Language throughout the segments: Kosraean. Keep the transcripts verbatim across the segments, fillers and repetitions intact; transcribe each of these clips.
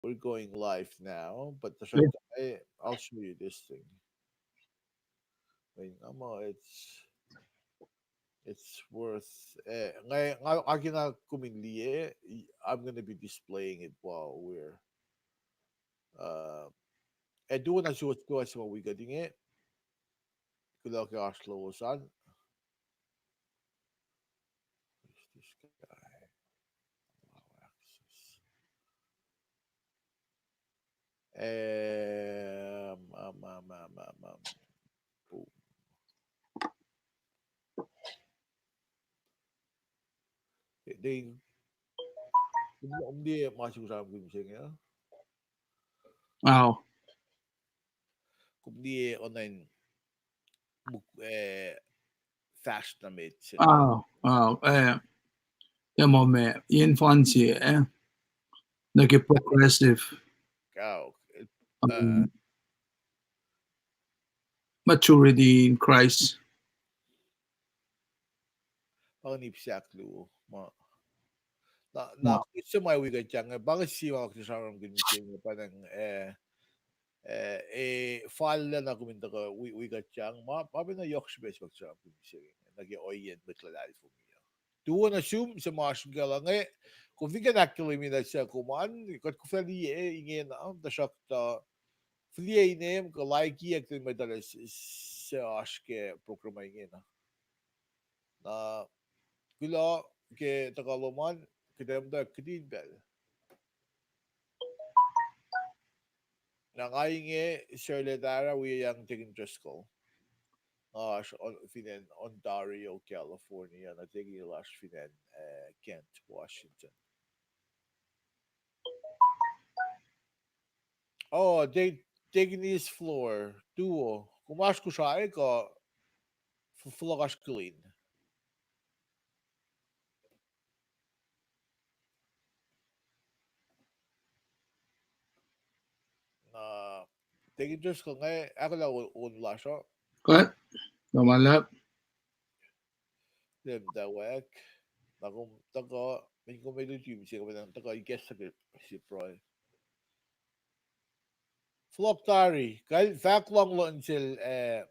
we're going live now, but the fact that I, I'll show you this thing. Wait, I'm, uh, it's, it's worth, eh, nga, nga, nga kena kom in liye, I'm gonna be displaying it while we're, uh, eh, tuo na suwos, tuo na suwos ma wi kuht inge. Kuloh ke oasr lowos an. Where's this guy? Allow access. Um, um, um, um, um, um. Boom. Ding. Kom liye ma se kusram kum se inge. Wow. Kom liye onan muk, eh, fahsr na met se. Wow, wow, eh, ya ma me, in fancy, eh, nuh ke progressive. Wow, eh, um, maturity in Christ. Pa nip sak luo ma. Na, na, se ma wi kuht yang, pa ke si ma kuht sramsramkihn mihsenge, pa nang, eh, eh, eh, fal na kom in tuhkuh wi, wi kuht yang, ma, pa pacna yohk srihpac se ma kuht sramsramkihn mihsenge, nuh ke ohiyacn mwet luhlahlfongi uh. Tuo na sum se ma oasr inge, kom fin kuh in ahkkahlwemye nuh sel kom an, kuht koflah liye ingena, tuhsruhktuh fihliyac inem kuh like-iyac kuht in mwet uh se oasr ke program ingena. Na kuloh ke tuhkuh lom an, kuht ac muhta kihtin pacl. Na nga inge Sir Letara, wi yang Deacon Driscoll. Nga oasr on-, fin acn Ontario, California, na Deacon el oasr fin acn, eh, Kent, Washington. Oh, Deacon East Floor, tuo. Kom oasr Kosrae kuh f-, fohlohk oasr Killeen? Na, Deacon Driscoll, nga ahkolah on lasr uh. Kuht, na ma luhlahp. Lem tawak. Na kom tuhkuh, men kom eluti mihsenge, kom tuhkuh ikacslah ke sipruhl. Fohlohk tari, kal fahk lohng luhn sel, eh,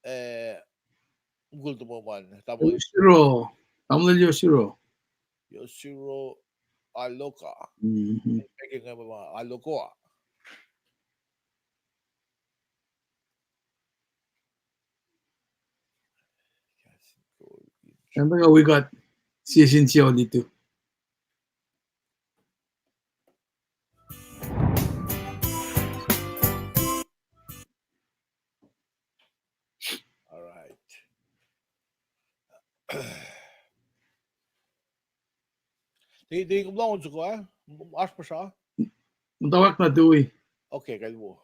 eh, mukul tomom an, tamuhlwel Yosiro. Tamuhlwel Yosiro. Yosiro Aloka. Mhm. Pacl ke nga ma Alokoa. Empa nga wi kuht sie sin sie olutu. All right. Ti, ti kom lohng soko, ah? Oasr puhsra? Muhtwacwacack na tui. Okay, kalmac.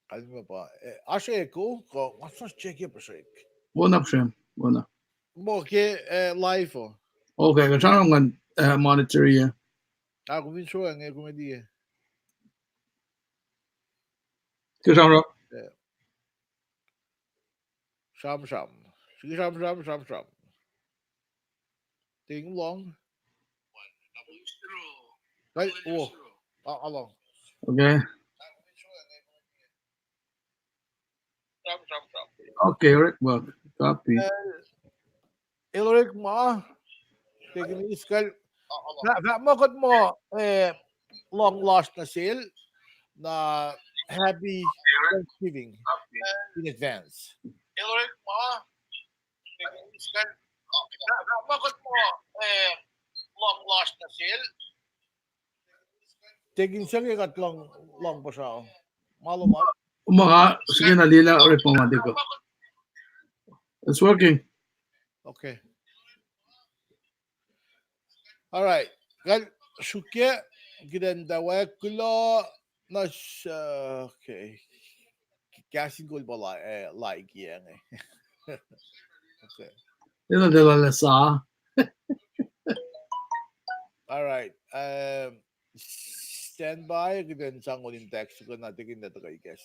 Kalmac pa. Eh, oasr echo, kuh nga sus check-i puhsrek. Wona puhsrem, wona. Muh ke, eh, live uh. Okay, kuht sramsram ngan, eh, monitor-iyac. Ah, kom fin sramsram, eh, kom liye. Ke sramsram. Eh. Sramsram. Sigi sramsram, sramsram. Ting long. Kai, oh. Ah, ah, long. Okay. Okay, Eric, well, copy. Eh, Elric ma, Deacon East, kal, fahk, fahk muh kuht muh, eh, lohng lasr nuh sel, na happy Thanksgiving in advance. Elric ma, Deacon East, kal, fahk, fahk muh kuht muh, eh, lohng lasr nuh sel, Deacon, suk ke kuht lohng, lohng puhsra. Ma lom an. Ma nga, suk na lila orek ma ma tiko. It's working. Okay. All right. Kal suk ke, kiden tawek kulo na s-, uh, okay. Kasin kol pa la-, eh, like, yeah, nge. Okay. Ina de la lesa. All right. Um, stand by. Kiden sang on in text ko na tikin na taka ikes.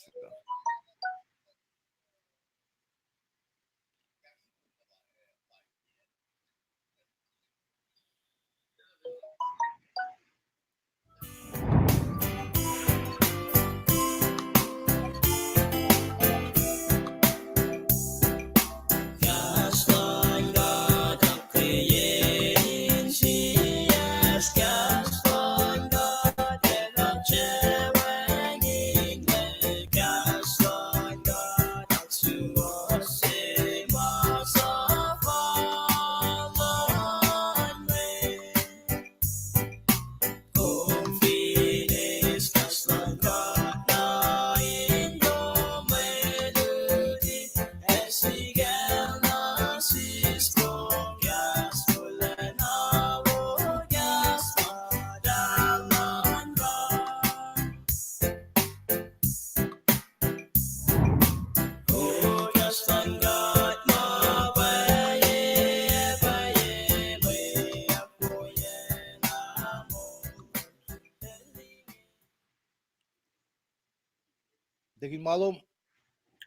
Deacon Malom.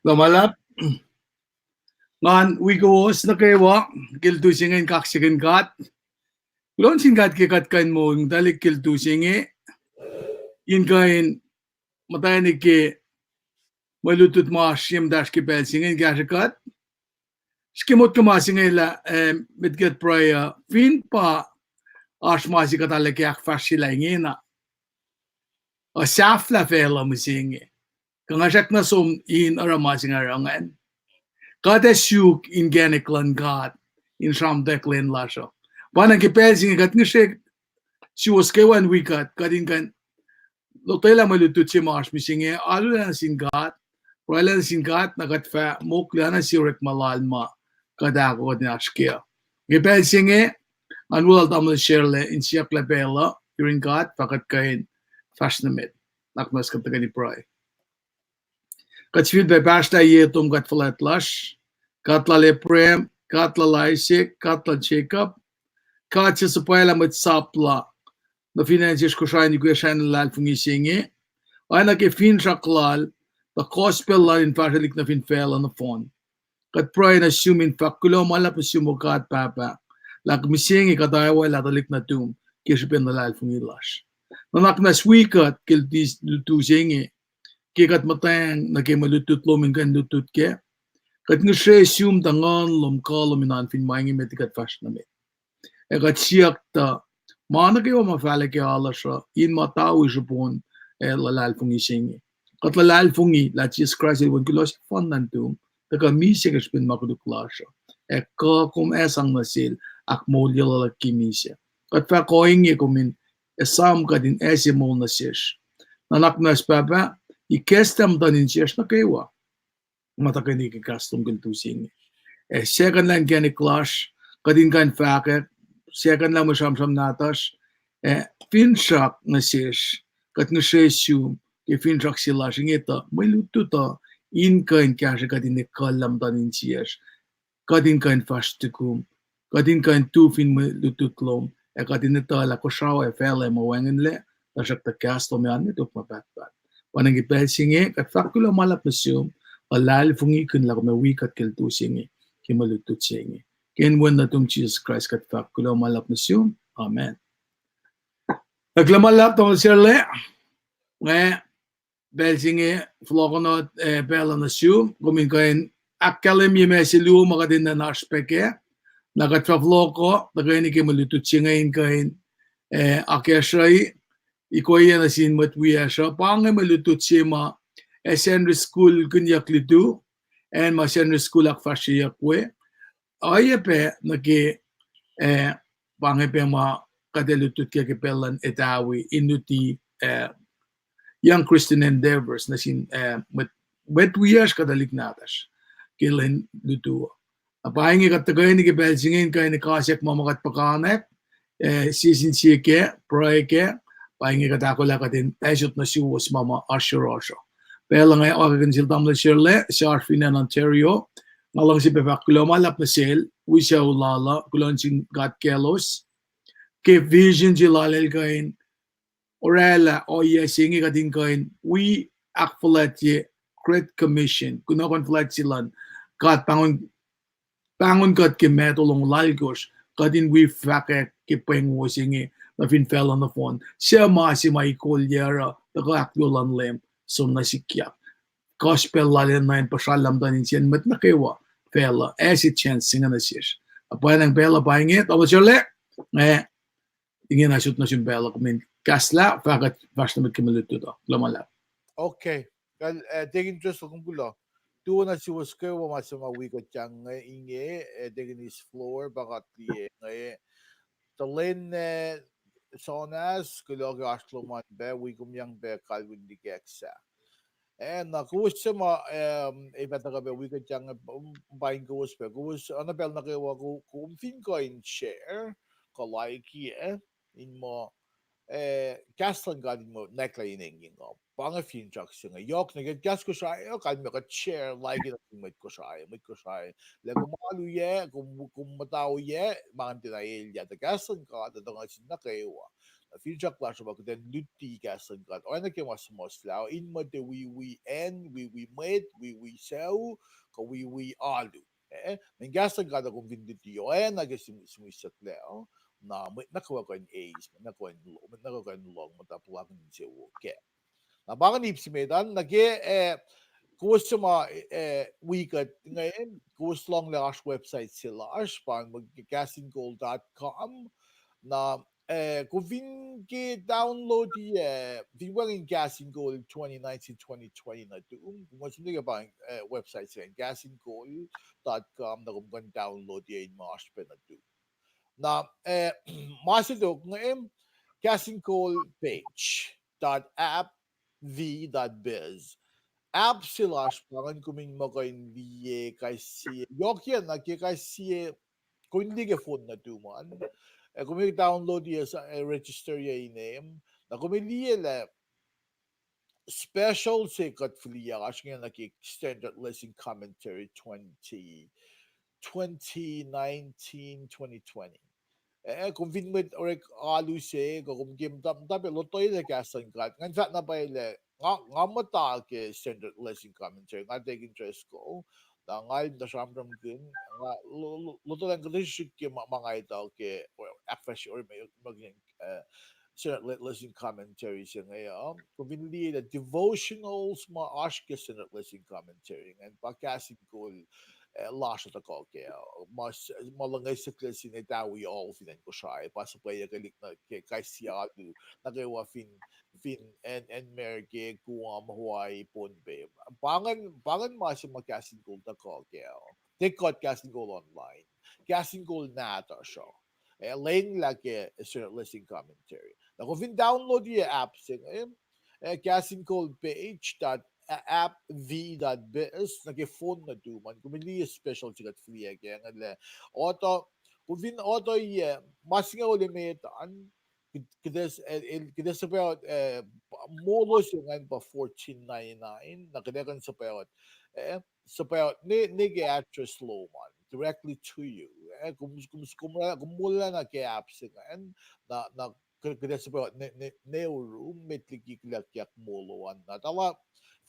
Kuloh ma luhlahp. Ngan wi kowos nuh kwewa ke lutu se inge in kaksakihn God. Kuloh nuh sin God ke kuht kuh in moul in tuhlihk ke lutu se inge, in kuh in muhtwacni ke mwe lutlut ma oasr ye muhtahsr ke pacl se inge in kahsrwe kuht. Srihke motko ma se inge lah, eh, met kuht pruhe uh, fin pa oasr ma se kuht arlac ke ahkfahsryelah ingena, uh, sahflah facluh mihsenge. Kuh nga srackna som in oruh ma se inge oruh ingacn. Kuht ac suk inkacnek luhn God in sramtweack lwen lasr uh. Pa na ke pacl se inge kuht ngihsre suwos kwewa in wi kuht, kuht in kuh in lotwelah mwe lutlut se ma oasr mihsenge, alu lah nuh sin God, pruhelah nuh sin God, na kuht fah mokleyuck nuh sin orekma lal ma kuht ahkolah in oasr kac uh. Ke pacl se inge, ngan weluhl tamuhlwel Sharla in siyucklah pacl uh yurin God, fah kuht kuh in fahsr nuh met. Nuhnak muhnahs kuht tuhkweni pruhe. Kuht sifilpac pahsrtah ye tom God fuhlwact lasr, God lal Abraham, God lal Isaac, God lal Jacob, God se suhpwaclah mwet sap la nuh fin acn sesr Kosrae in ikoac sracn luhlahlfongi se inge, oacna ke finsrak lal, tuh gospel lal in fahsrwelihk nuh fin facluh nohfohn. Kuht pruhe nuh sum in fahk kuloh ma luhlahp nuh sum, O God Pahpah, lah mihsenge kuht oacwacack tuhlihk nuhtum ke srihpen luhlahlfongi lasr. Nuhnak muhnahs wi kuht ke lutu se inge, ke kuht muhtweng nuh ke mwe lutlut lom in kuh in lutlut kac. Kuht ngihsre sum tuh nguhn lom, kuh lom in oan fin ma inge met kuht fahsr nuh met. Ac kuht siyuck tuh ma nuh kwewa ma fahlah ke alu lasr uh in muhta wi srihpen, eh, luhlahlfongi se inge. Kuht luhlahlfongi lah Jisus Kraist el wen kuloh sefanna nuhtum, tuhkuh misac ke srihpen ma koluk lasr uh, ac kuh kom ac sang nuh sel ahkmoulye luhlahp ke misac. Kuht fahk ohinge kom in esam kuht in ase moul nuh sesr. Nuhnak muhnahs Pahpah, ikacslah muhtuhn insiyacsr nuh kwewa ma tuhkweni ke kahs lom ke lutu se inge. Ac secondlah inkacnek lasr, kuht in kuh in fahkwack, secondlah mwe sramsram nahtuhsr, ac finsrak nuh sesr, kuht ngihsre sum ke finsrak se lasr inge tuh mwe lutlut uh in kuh in kahsrwe kuht in ekuhllah muhtuhn insiyacsr, kuht in kuh in fahsr tukum, kuht in kuh in tu fin mwe lutlut lom, ac kuht in etuh lah Kosrae ac facluh ac ma wacngihnlac, tuhsruhktuh kahs lom ac oan nuh tok ma pahtpaht. Pa na ke pacl se inge kuht fahk kuloh ma luhlahp nuh sum, luhlahlfongikihn lah kom ac wi kuht ke lutu se inge, ke mwe lutlut se inge. Ke inen wen nuhtum Jisus Kraist kuht fahk kuloh ma luhlahp nuh sum. Amen. Kuloh ma luhlahp tamuhlwel Sharla. Nga pacl se inge fohlohkohn, eh, pacl uh nuh sum, kom in kuh in ahkkahlwemye ma se luo ma kuht enenuh in oasr pac kac. Na kuht fah fohlohkoh tuhkweni ke mwe lutlut se inge in kuh in, eh, akacsruhi, ikoac nuh sin mwet wiyacsr uh. Pa inge mwe lutlut se ma ac Sacnri School kinyuck lutu, acn ma Sacnri School ahkfahsryeyuck we. Oacyacpac nuh ke, eh, pa inge pac ma kuht ac lutlut kac ke pacl luhn etawi in luti, eh, Young Christian Endeavors nuh sin, eh, mwet, mwet wiyacsr kuh tuhlihk nahtuhsr ke lwen lutu uh. Na pa inge kuht tuhkweni ke pacl se inge in kuh in ekasack ma ma kuht puhkantwen, eh, sie sin sie kac, pruhe kac, pa inge kuht ahkolah kuht in asot nuh suwos ma ma oasr yohrohsr uh. Pacl uh nga akihlen sel tamuhlwel Sharla, suc oasr fin acn Ontario, nga luhngse pac fahk kuloh ma luhlahp nuh sel, wi sucu lal uh, kuloh nuh sin God kaclos ke vision se lal el kuh in oraclah ohiyac se inge kuht in kuh in wi ahkfuhlwactye Great Commission, kunohkohn fuhlwact se luhn God pahngon, pahngon kuht ke Matthew longoul alkosr, kuht in wi fahkwack ke pweng wo se inge nuh fin facluh nohfohn, suc ma se ma ikolyac oruh tuhkuh ahkluo luhn Leum som nuh sikyak. Gospel lal enenuh in puhsrallah muhtuhn insiyacn mwet nuh kwewa facluh, acse chance se inge nuh sesr. Na pwacnwacng pacl uh pa inge, tamuhlwel Sharla, eh, ingena sot nuh sum pacl uh, kom in kahslah, fah kuht fahsr nuh met ke mwe lutlut uh. Kuloh ma luhlahp. Okay. Kal, eh, Deacon Driscoll, kom kuloh. Tuo na suwos kwewa ma suc ma wi kuht yang inge, eh, Deacon East Floor, pa kuht liye inge. Tuh lwen, eh, Sonas, kuloh ke oasr lom an pac, wi kom yang pac kalweni likacsah. Eh, na kowos suc ma, em, ac fah tuhkuh pac wi kuht yang, eh, paing kowos pac. Kowos, oacna pacl nuh kwewa, ko-, kom fin kuh in share, kuh like, eh, in muh, eh, kahs luhn God in muh nwacklah in engyeng uh. Pa inge finsrak se inge. Yohk nuh ke kahs Kosrae uh, kalmac kuht share, like nuh sin mwet Kosrae, mwet Kosrae. Lah kom alu yac, kom, kom muhta yac, ma kom tiacna elyah, tuh kahs luhn God uh tuh nga sin nuh kwewa. Finsrak lasr uh pa kuht in luti kahs luhn God oacna ke ma suhmuhslah uh, in muh tiac wiwi acn, wiwi mwet, wiwi sucu, kuh wiwi alu. Eh, mweyen kahs luhn God uh kom fin luti oacna ke sim-, simwisacklac uh, na mwet nuh kwewa kuh in eis, mwet nuh kwewa in lo-, mwet nuh kwewa kuh in lohng muhta puhlakihn insewowo kac. Na pa ingacn ip se met an, nuh ke, eh, kowos suc ma, eh, wi kuht inge, kowos lohnglah oasr website se lasr, pa inge kahs in kol dot com. Na, eh, kom fin ke download-i, eh, fin wacngihn Kahs in Kol twenty nineteen twenty twenty nuhtum, kom kuh in som nuh ke pa, eh, website se ingacn, kahs in kol dot com, na kom kuh in download-i in ma oasr pac nuhtum. Na, eh, ma se tok inge, Kahs in Kol page dot app v dot biz. App se lasr pa ingacn kom in muh kuh in liye kais sie, yohkiyacna ke kais sie, kom in liye ke phone nuhtum an. Eh, kom in download-i, eh, register-i inem. Na kom in liye lah special se kuht fihliyac oasr inge nuh ke Standard Lesson Commentary twenty, twenty nineteen, twenty twenty. Eh, kom fin mwet orek alu se, kuh kom ke muhta, muhta pac lotwelah kahs luhn God. Ngan fahk na pwacye lah, nga, nga muhta ke Standard Lesson Commentary, nga taking interest ko, na nga el muhta sramsramkihn, nga lo-, lo-, lotwelah kuhtuh srihsrihk ke ma, ma nga etuh ke, ahkfahsrye orekmakihn, eh, Standard Le-, Lesson Commentary se inge, uh, kom fin liye lah devotionals ma oasr ke Standard Lesson Commentary ingacn pa Kahs in Kol, eh, lasr uh tuhkuh kac, uh, ma s-, ma luhngse kuht sin etawi all fin acn Kosrae, pa suhpweyuckelihk nuh ke kais sie alu nuh kwewa fin, fin acn, acn America, Guam, Hawaii, Pohnpei. Pa ingacn, pa ingacn ma se ma Kahs in Kol tuhkuh kac, uh, tiac kuht Kahs in Kol online, Kahs in Kol nahtuhsr uh. Eh, lenglah ke Standard Lesson Commentary. Na kom fin download-i app se inge, eh, Kahs in Kol page dot app v dot biz, nuh ke phone nuhtum an, kom in liye special se kuht fihliyac kac ingacn lah, otuh, kom fin otuh, eh, ma singucul emet an, kuht, kuht ac s-, eh, el, kuht ac suhpwacot, eh, molo se ingacn pa fourteen ninety-nine, na kuht ac kuh in suhpwacot, eh, suhpwacot ne, ne ke address lom an, directly to you. Eh, kom, kom, kom, kom molwelah nuh ke app se ingacn, na, na kuht, kuht ac suhpwacot ne, ne, ne orum met liki kuhlwacnsap molo an. Na tala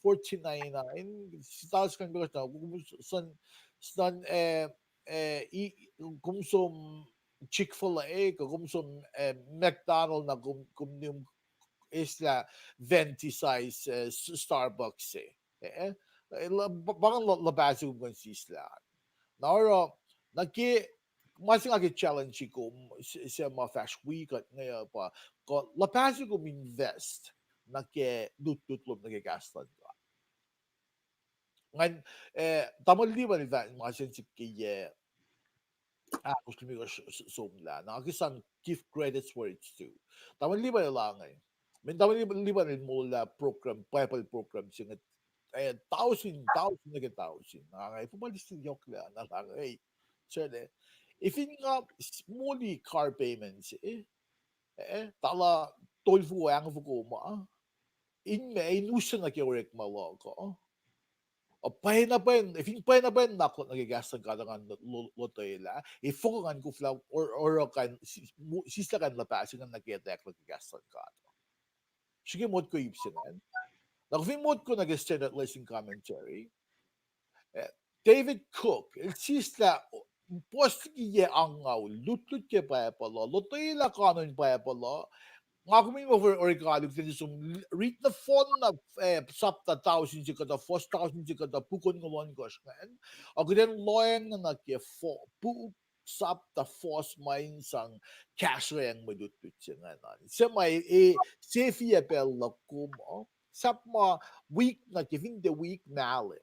fourteen ninety-nine, sita skan because na, kom s-, sun, sun, eh, eh, i, kom som Chick-fil-A, kuh kom som, eh, McDonald na kom, kom nihm eslah venti size, eh, s-, Starbucks se. Eh, eh, la-, pa-, pa ingacn la-, luhpah se kom kuh in sislah. Na oruh, nuh ke, ma se nga ke challenge kom, se, se ma fahsr wi kuht inge uh pa, kuh luhpah se kom invest nuh ke lutlut lom nuh ke kahs luhn God. Ngan, eh, tamuhlwel Lipan el fahk ma se sik ke yac ahkosr limekohsr s-, somlah. Na ke sang give credits where it's due. Tamuhlwel Lipan el ange. Mweyen tamuhlwel Lipan, Lipan el molwelah program, Bible program se inge, eh, tausin, tausin nuh ke tausin. Na nga, eh, formal still yohk lah, na nga, eh, sele. If in nga s-, moli car payment se, eh, eh, tala tolfoko, ahngfoko ma, in me, in usack nuh ke orekma luhk uh. Pwacye na pwacye, fin pwacye na pwacye nuhnak luhk nuh ke kahs luhn God uh ngan lo-, lo-, lotwelah, efuh kuh ngan koflah or-, oruh kain, si-, mo-, sislah kain luhpah se ingacn nuh ke etwacack luhk ke kahs luhn God uh. Srihke motko ip se ingacn. Na kom fin motko nuh ke Standard Lesson Commentary, eh, David Cook el sislah, puhs liki yac angngaul, lutlut ke Bible uh, lotwelah kanon Bible uh, nga kom in muh for, orek alu kuht in som rit nohfohn na, eh, sapta tausin se kuhtuh, fuhs tausin se kuhtuh, puk onngoul ohnkohsr ingacn. Ac kuht in lohacng nuh ke fo-, puk sapta fuhs ma in sang kahsrweacng mwe lutlut se ingacn an. Se ma e, e, sefiyac pacl luhk kom uh, sahp ma wik nuh ke fin tiac wik mahlwem.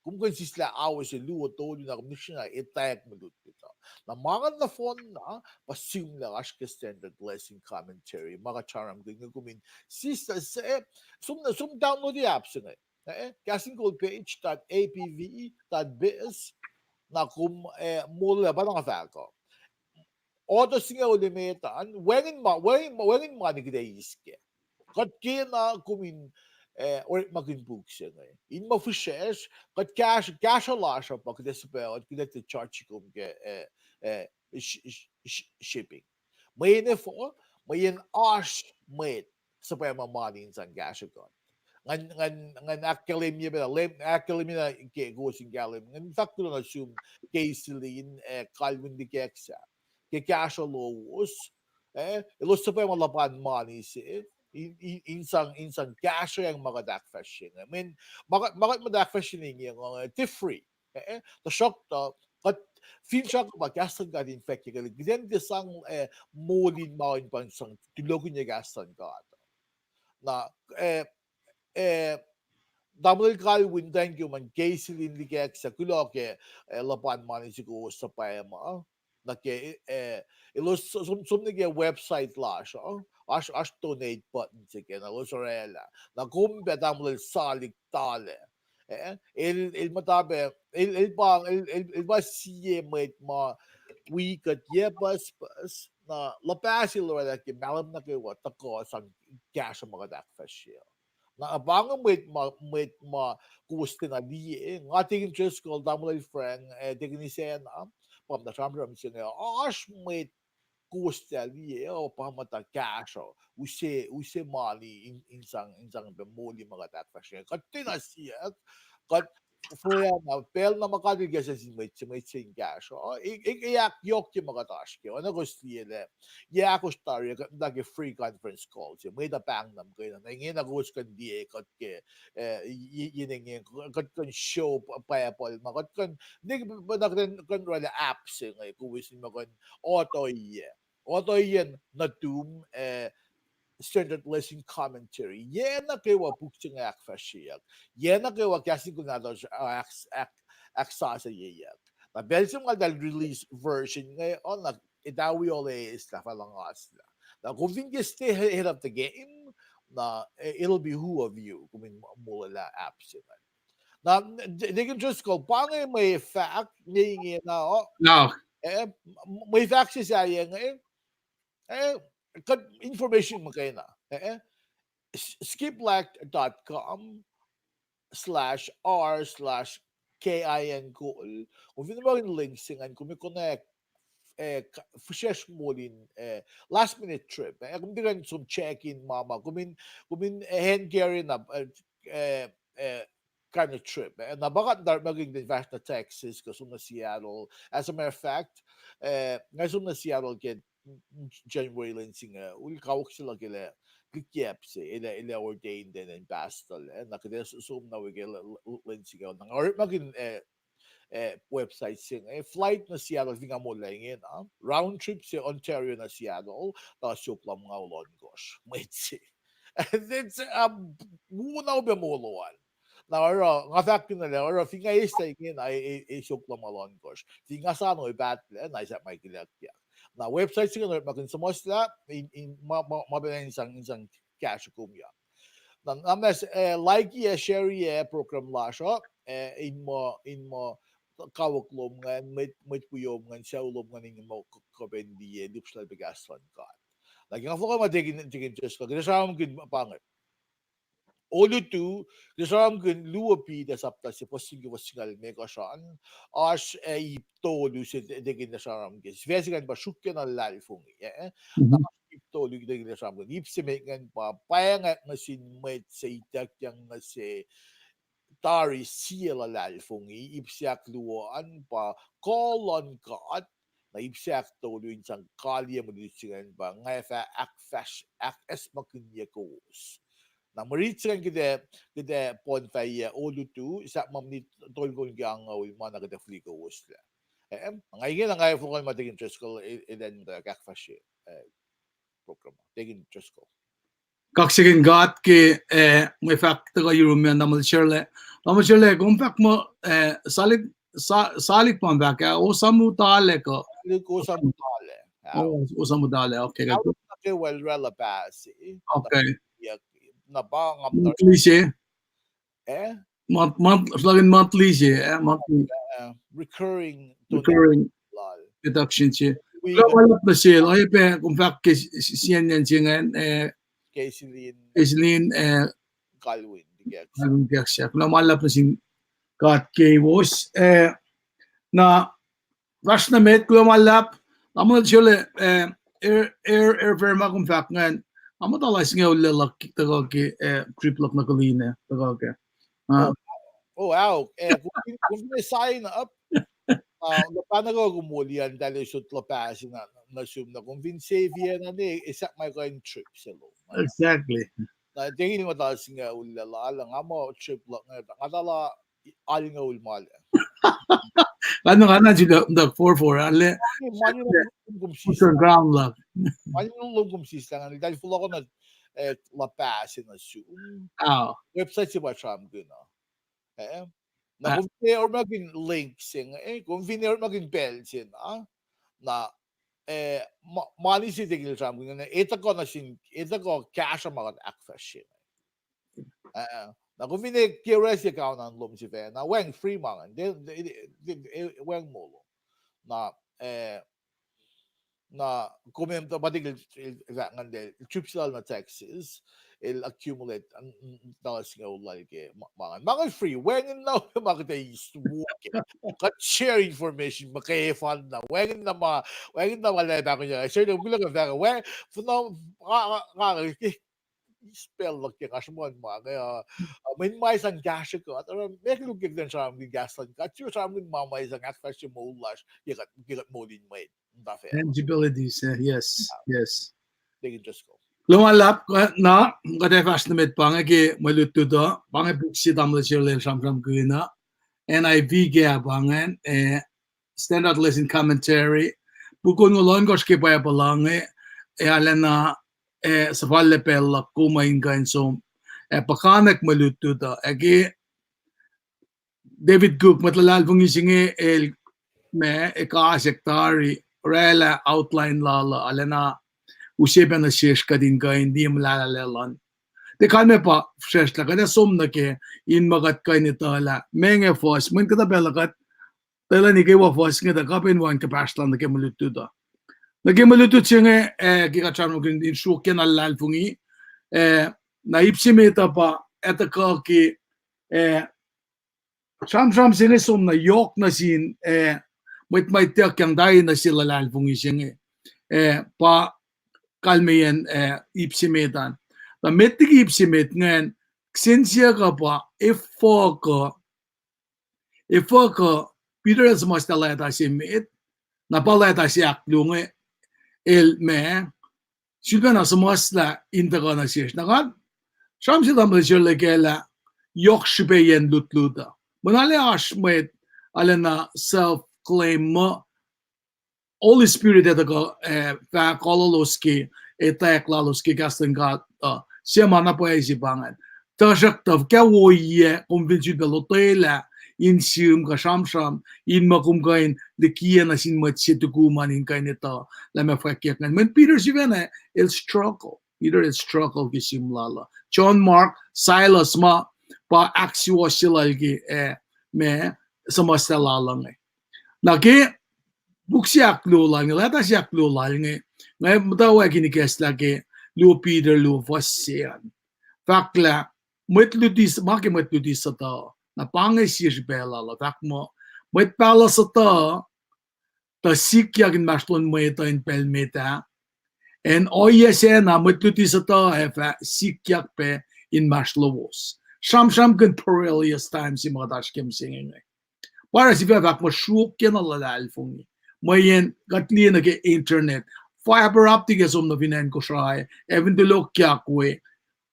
Kom kuh in sislah hour se luo tolu na kom nihkihsrna etwacack mwe lutlut uh. Na ma ingacn nohfohn na, pa sihmlac oasr ke Standard Lesson Commentary, ma kuht sramsramkihn inge kom in sislah se, som, som download-i app se inge. Eh, Kahs in Kol page dot A P V dot biz, na kom, eh, molwelah pa na nga fahk uh. Otuh singucul emet an, wacngihn ma, wacngihn, wacngihn ma nwe kuht ac eis kac. Kuht kena kom in, eh, orekmakihn puk se inge. In ma fihsracsr, kuht kahsruh, kahsruh lasr uh pa kuht ac suhpwacot, kuht ac tiac charge kom ke, eh, eh, sh-, sh-, sh-, shipping. Mweyen efuh, Mweyen oasr mwet suhpwacma mani in sang kahsruh kuht. Ngan, ngan, ngan ahkkahlwemye pacna, lem-, ahkkahlwemye na ke kowos in kahlwem. Ngan fahk kuloh nuh sum Keiselin, eh, kalweni likacsah. Ke kahsruh lowos, eh, elos suhpwacma luhpan mani se, in, in, in sang, in sang kahsrweacng ma kuht ahkfahsrye inge. Mweyen ma kuht, ma kuht muhta ahkfahsrye inge, eh, tiac free. Eh, eh, tuhsruhktuh, kuht finsrak pa kahs luhn God in fahk ke kuht, kuht in tiac sang, eh, moul in ma in pa in sang tulokihnye kahs luhn God. Na, eh, eh, tamuhlwel kalweni, thank you, man Keiselin likacsah, kuloh ke, eh, luhpan mani se kowos suhpwacma. Na ke, eh, elos som, som nuh ke website lasr uh, oasr, oasr donate button se ke, na elos orwaclah. Na kom pac tamuhlwel Salik Tale. Eh, el, el muhta pac, el, el pa, el, el, el pa sie mwet ma wi kuht yac pucspucs, na luhpah se el orwaclah ke mahlwem nuh kwewa tuhkuh sang kahsruh ma kuht ahkfahsrye. Na pa inge mwet ma, mwet ma kowos tiacna liye, nga Deacon Driscoll, tamuhlwel Frank, eh, Deacon Isacna, pa muhta sramsram se inge, oasr mwet kowos tiac liye, uh, pa muhta kahsruh, use, use mani in, in sang, in sang pac moli ma kuht ahkfahsrye. Kuht tiacna siyuck, kuht fohlohk na, pacl na ma God El kahsruh sin mwet se, mwet se in kahsruh. E, e, e ahkyohkye ma kuht oasr ke, oacna kowos liye lah, yac ahkosr tari kuht muhta ke free conference call se, mwet uh pahngna muhkwena. Na ingena kowos kuh in liye kuht ke, eh, ye, ye inge, kuht kuh in show Bible ma kuht kuh in, ne, na kuht kuh in orwaclah app se inge, kowos in ma kuh in otoiyac. Otoiyac nuhtum, eh, Standard Lesson Commentary. Yac nuh kwewa puk se inge ahkfahsryeyuck. Yac nuh kwewa kahs in kuh nahtuhsr, uh, ahk-, ahk-, ahksasucyeyuck. Na pacl se ma eltahl release version inge, uh, na etawi ol eis lah fah luhngaslah. Na kom fin ke stay ahead of the game, na, eh, it'll be who of you, kom in molwelah app se inge. Na, Deacon Driscoll, pa inge mwe fahk, ne ingena, uh, mwe fahk se sahyac inge, eh, kuht information muhkwena, eh, eh, skiplack dot com slash r slash kin kol. Kom fin muh in link se ingacn, kom in konwacack, eh, fihsracsr moul in, eh, last minute trip. Eh, kom tiac kuh in som check in ma ma, kom in, kom in, eh, hand carry na, eh, eh, eh, kind of trip. Eh, na pa kuht orekmakihn kuht in fahsr nuh Texas, kuh som nuh Seattle. As a matter of fact, eh, nga som nuh Seattle ke January lwen se inge, ul kawuck se luhk el, el kiap se, el, el ordained in pastor, eh, na kuht som na wi ke lwen se inge, na nga orekmakihn, eh, eh, website se inge, eh, flight nuh Seattle, fin nga molwelah ingena, round trip se Ontario nuh Seattle, ta siofok lumngaul ohnkohsr, mwet se. It's, uh, wo na upac molo an. Na oruh, nga fahk kihn lah, oruh fin nga eslah ingena, e, e, e siofok lumngaul ohnkohsr. Fin nga soano pahtlac, na esam ma ikilakyak. Na website se inge orekmakihn suhmuhslah, in, in, ma, ma, ma pacna in sang, in sang kahsruh kom ya. Na, na mas, eh, like ac share ac program lasr uh, eh, in muh, in muh kawuck lom ingacn, mwet, mwet wiyom ingacn, sucu lom ingacn, in muh k-, kuh pac in liye, lihpsrlal pac kahs luhn God. Na ke nga fohlohk ma Deacon, Deacon Driscoll, kuht sramsramkihn pa inge. Olutu, kuht sramsramkihn luo Peter sapta se, fuhs se ke fuhs singucul limekohsr an, oasr, eh, ip tolu se Deacon sramsramkihn. Sifac se ingacn pa sruokyac na luhlahlfongi, eh? Na oasr ip tolu Deacon sramsramkihn. Ip se met ingacn pa pwacngack nuh sin mwet se ituckyang nuh se tari sie luhlahlfongi. Ip se ahkluo an pa kuh luhn God. Na ip se ahktolu in sang kaliyac mwe lutlut se ingacn pa nga fah ahkfahsr, ahkacsmakihnye kowos. Na mwe rit se ingacn kuht ac, kuht ac poun fahyac olutu, sahp ma minit tolngoul ke angngaul ma na kuht ac fihli kowos lac. Eh, nga ingena nga fohlohk ma Deacon Driscoll, e-, elan muhtwacwacack ahkfahsrye, eh, program. Deacon Driscoll. Kaksakihn God ke, eh, mwe fahk tuhkuh yurum an, tamuhlwel Shirley. Tamuhlwel Shirley, kom fahk muh, eh, Salik, Sa-, Salik pa fahk ah, Osamutale kuh? Salik Osamutale. Oh, Osamutale, okay. Okay. Na pa nga monthly se? Eh? Month-, month-, fuhlahkin monthly se, eh? Monthly. Eh, recurring, recurring deduction se. Kuloh ma luhlahp nuh sel, oacyacpac kom fahk ke s-, s-, siacnyacn se ingacn, eh, Keiselin, eh, Kalwin, Kalwin Keksak. Kuloh ma luhlahp nuh sin God keiwos, eh, na fahsr nuh met, kuloh ma luhlahp. Tamuhlwel Shirley, eh, air, air, airfare ma kom fahk ingacn, nga muhta lah singucul luhk tuhkuh ke, eh, trip luhk nuh Killeen tuhkuh ke. Ah. Oh, oh, wow. Eh, kom fin, kom fin sign up, ah, na pa na kom moli an tahl sot luhpah se na, nuh sum na kom fin save na ne, esam ma kuh in trip se lom. Exactly. Na tekil ma ta singucul lah, lah nga muh trip luhk nga, nga ta lah alngoul ma lah. Nga na, nga na sila na four four ale. Mani lom kom sislah. Ground luck. Mani lom kom sislah, nga tahl fohlohkoh na, eh, luhpah se nuh sum. Oh. Website se pa sramsramkihn uh. Eh? Na kom fin orekmakihn link se inge, eh, kom fin orekmakihn pacl se na, na, eh, ma-, mani se tekil sramsramkihn, eh, tuhkuh nuh sin, eh, tuhkuh kahsruh ma kuht ahkfahsrye. Eh, na kom fin ac K R S account an lom sifacna, wacngihn free ma ingacn, de, de, de, de, eh, wacngihn molo. Na, eh, na kom em tuh pa tekil, el, el fahk ingacn, el trip se lal nuh Texas, el accumulate, an, an, ta singucul lal ke ma, ma ingacn. Ma ingacn free, wacngihn na ma kuht ac eis wo ke. Kuht share information, muhkwena, wacngihn na ma, wacngihn na ma lah pahkonya, share na kuloh ke fahk, wacngihn, funa, nga, nga, nga, eh, spell luhk ke nga sruhmuhn ma inge, uh, uh, mweyen ma sang kahsruh kuht, uh, me koluk ke kuht in sramsramkihn kahs luhn God, sramsramkihn ma ma sang ahkfahsrye moul lasr, ke kuht, ke kuht moul in mwet. Tangibilities, eh, yes, yes. They can just go. Lom luhlahp, uh, na, kuht ac fahsr nuh met pa inge ke mwe lutlut uh, pa inge puk se tamuhlwel Sherlel sramsramkihn uh, N I V ke pa ingacn, eh, Standard Lesson Commentary, puk onngoul ohnkohsr ke Bible uh inge, eh, arulacna, eh, suhfallac pacl luhk kom in kuh in som, eh, puhkantwen mwe lutlut uh, ac ke David Cook, mwet luhlahlfongi se inge el, ma, ekasak tari, oraclah outline lal uh, arulacna use pac nuh sesr kuht in kuh in liye muhlahlahllah luhn. Tiac kalmac pa fihsrwacsr lah kuht ac som nuh ke in ma kuht kuh in etuh lah meac inge fuhs, mweyen kuhtuh pacl uh kuht tuh lani kwewa fuhs inge tuh kuh pac in wacngihn kuhpahsr lal nuh ke mwe lutlut uh. Nuh ke mwe lutlut se inge, eh, ke kuht sramsramkihn in sruokyac na luhlahlfongi, eh, na ip se met uh pa, eh, tuhkuh ke, eh, sramsram se inge som na yohk nuh sin, eh, mwet ma ituckyang tari nuh sin luhlahlfongi se inge, eh, pa kalmeyacn, eh, ip se met an. Na met liki ip se met ingacn, kihsen siyuck uh pa, efuh kuh, efuh kuh Peter el suhmuhslah lwacta se met, na pa lwacta se ahkluo inge, el ma, sulpacna suhmuhslah in tuhkuh nuh sesr. Na kuht, sramsram se tamuhlwel Sherlel kac lah yohk srihpaciyacn lutlut uh. Mweyen arlac oasr mwet arulacna self-claim muh Holy Spirit ac tuhkuh, eh, fahk lalos ke, etwacack lalos ke kahs luhn God uh, sie ma na pwacye se pa ingacn. Tuhsruhktuh fuhkah ohiyac kom fin sulpac lotwelah in sihm kuh sramsram in ma kom kuh in likiyac nuh sin mwet se tukum an in kuh in etuh lah ma fwackyuck ingacn. Mweyen Peter sifacna el struggle. Peter el struggle ke sihm lal uh. John, Mark, Silas ma pa ahksuwohsye lal ke, eh, ma, suhmuhslah lal uh inge. Na ke puk se ahkluo lal inge, lwacta se ahkluo lal inge, nga muhtwacwacack in ikacslah ke luo Peter luo fuhs se an. Fahk lah mwet luti, ma ke mwet luti suhtuh, na pa inge sie srihpac lal uh, fahk muh mwet pahluh suhtuh tuh sikyak inmahsrlon mwet uh in pacl met ah. Acn ohiyac sacna mwet luti suhtuh ac fah sikyak pac inmahsrlowos. Sramsramkihn perilous times se ma kuht oasr ke mihsenge inge. Pa oruh sifac fahk muh sruokyac na luhlahlfongi. Mweyen kuht liye nuh ke internet, fiber optic ac som nuh fin acn Kosrae, ac fin tulokyak we,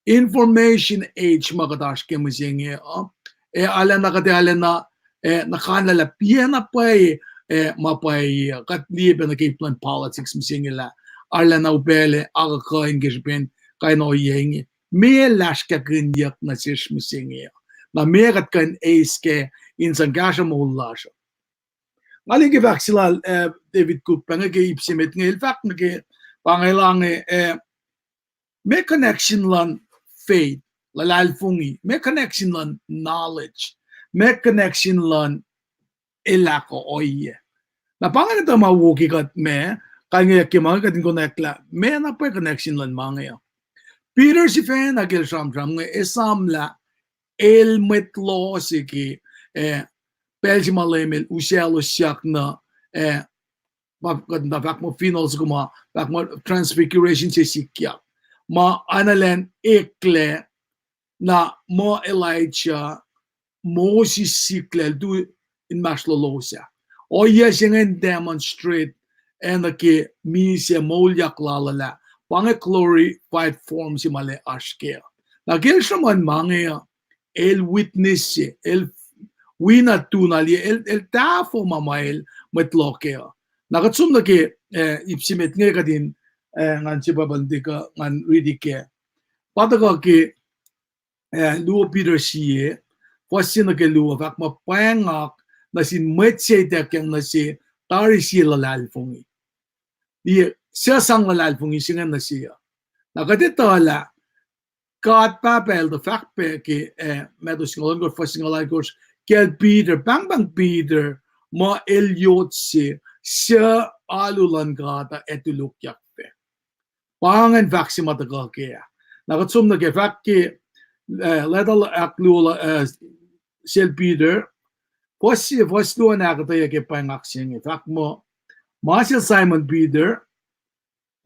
information age ma kuht oasr ke mihsenge uh, ac arulacna kuht ac arulacna, eh, na kanlah piacna pwacye, eh, ma pwacye uh, kuht liye pac nuh ke ip luhn politics mihsenge lah arulacna upaclac akuhkuhin ke srihpen kain ohiyac inge. Meac lasrkahkihnyuck nuh sesr mihsenge uh? Na meac kuht kuh in eis kac in sang kahsruh moul lasr uh? Nga liye ke fahk se lal, eh, David Cook pa inge ke ip se met inge, el fahk nuh ke pa inge lah inge, eh, meac connection luhn faith, luhlahlfongi, meac connection luhn knowledge, meac connection luhn elah kuh ohiyac. Na pa inge tuh ma wo ke kuht ma, kalngeyuck ke ma inge kuht in konwacack lah meac na pwacye connection luhn ma inge uh. Peter sifacna ke el sramsram inge esam lah el mwet loh se ke, eh, pacl se ma Leum el usaclosyak nuh, eh, pa kuht na fahk muh final soko ma, fahk muh transfiguration se sikyak. Ma analan eklac, na muh Elijah, Moses siklac tu inmahsrlolos ah. Ohiyac se ingacn demonstrate ac nuh ke misac moulyak lal uh lah pa inge glorified form se ma el oasr kac. Na ke el sruhmuhn ma inge uh, el witness se, el wi na tu na liye, el, el tahfuh ma ma el mwet loh kac uh. Na kuht som nuh ke, eh, ip se met inge kuht in, eh, ngan se pa pal nuh ke ngan riti kac. Pa tuhkuh ke, eh, luo Peter sie, fuhs se nuh ke luo, fahk muh pwacngak nuh sin mwet se ituckyang nuh se tari sie luhlahlfongi. Liye, suc sang luhlahlfongi se inge nuh se uh. Na kuht etuh lah God Pahpah el tuh fahk pac ke, eh, Matthew singucul ohnkohsr, fuhs singucul ohnkohsr, kacl Peter, pahngpahng Peter, muh el yot se, suc alu luhn God uh ac tulokyak pac. Pa ingacn fahk se ma tuhkuh kac ah. Na kuht som nuh ke fahk ke, eh, leta ahkluo, eh, sel Peter, fuhs se, fuhs luo an ahkuhtweyac ke pwacngak se inge, fahk muh, ma sel Simon Peter,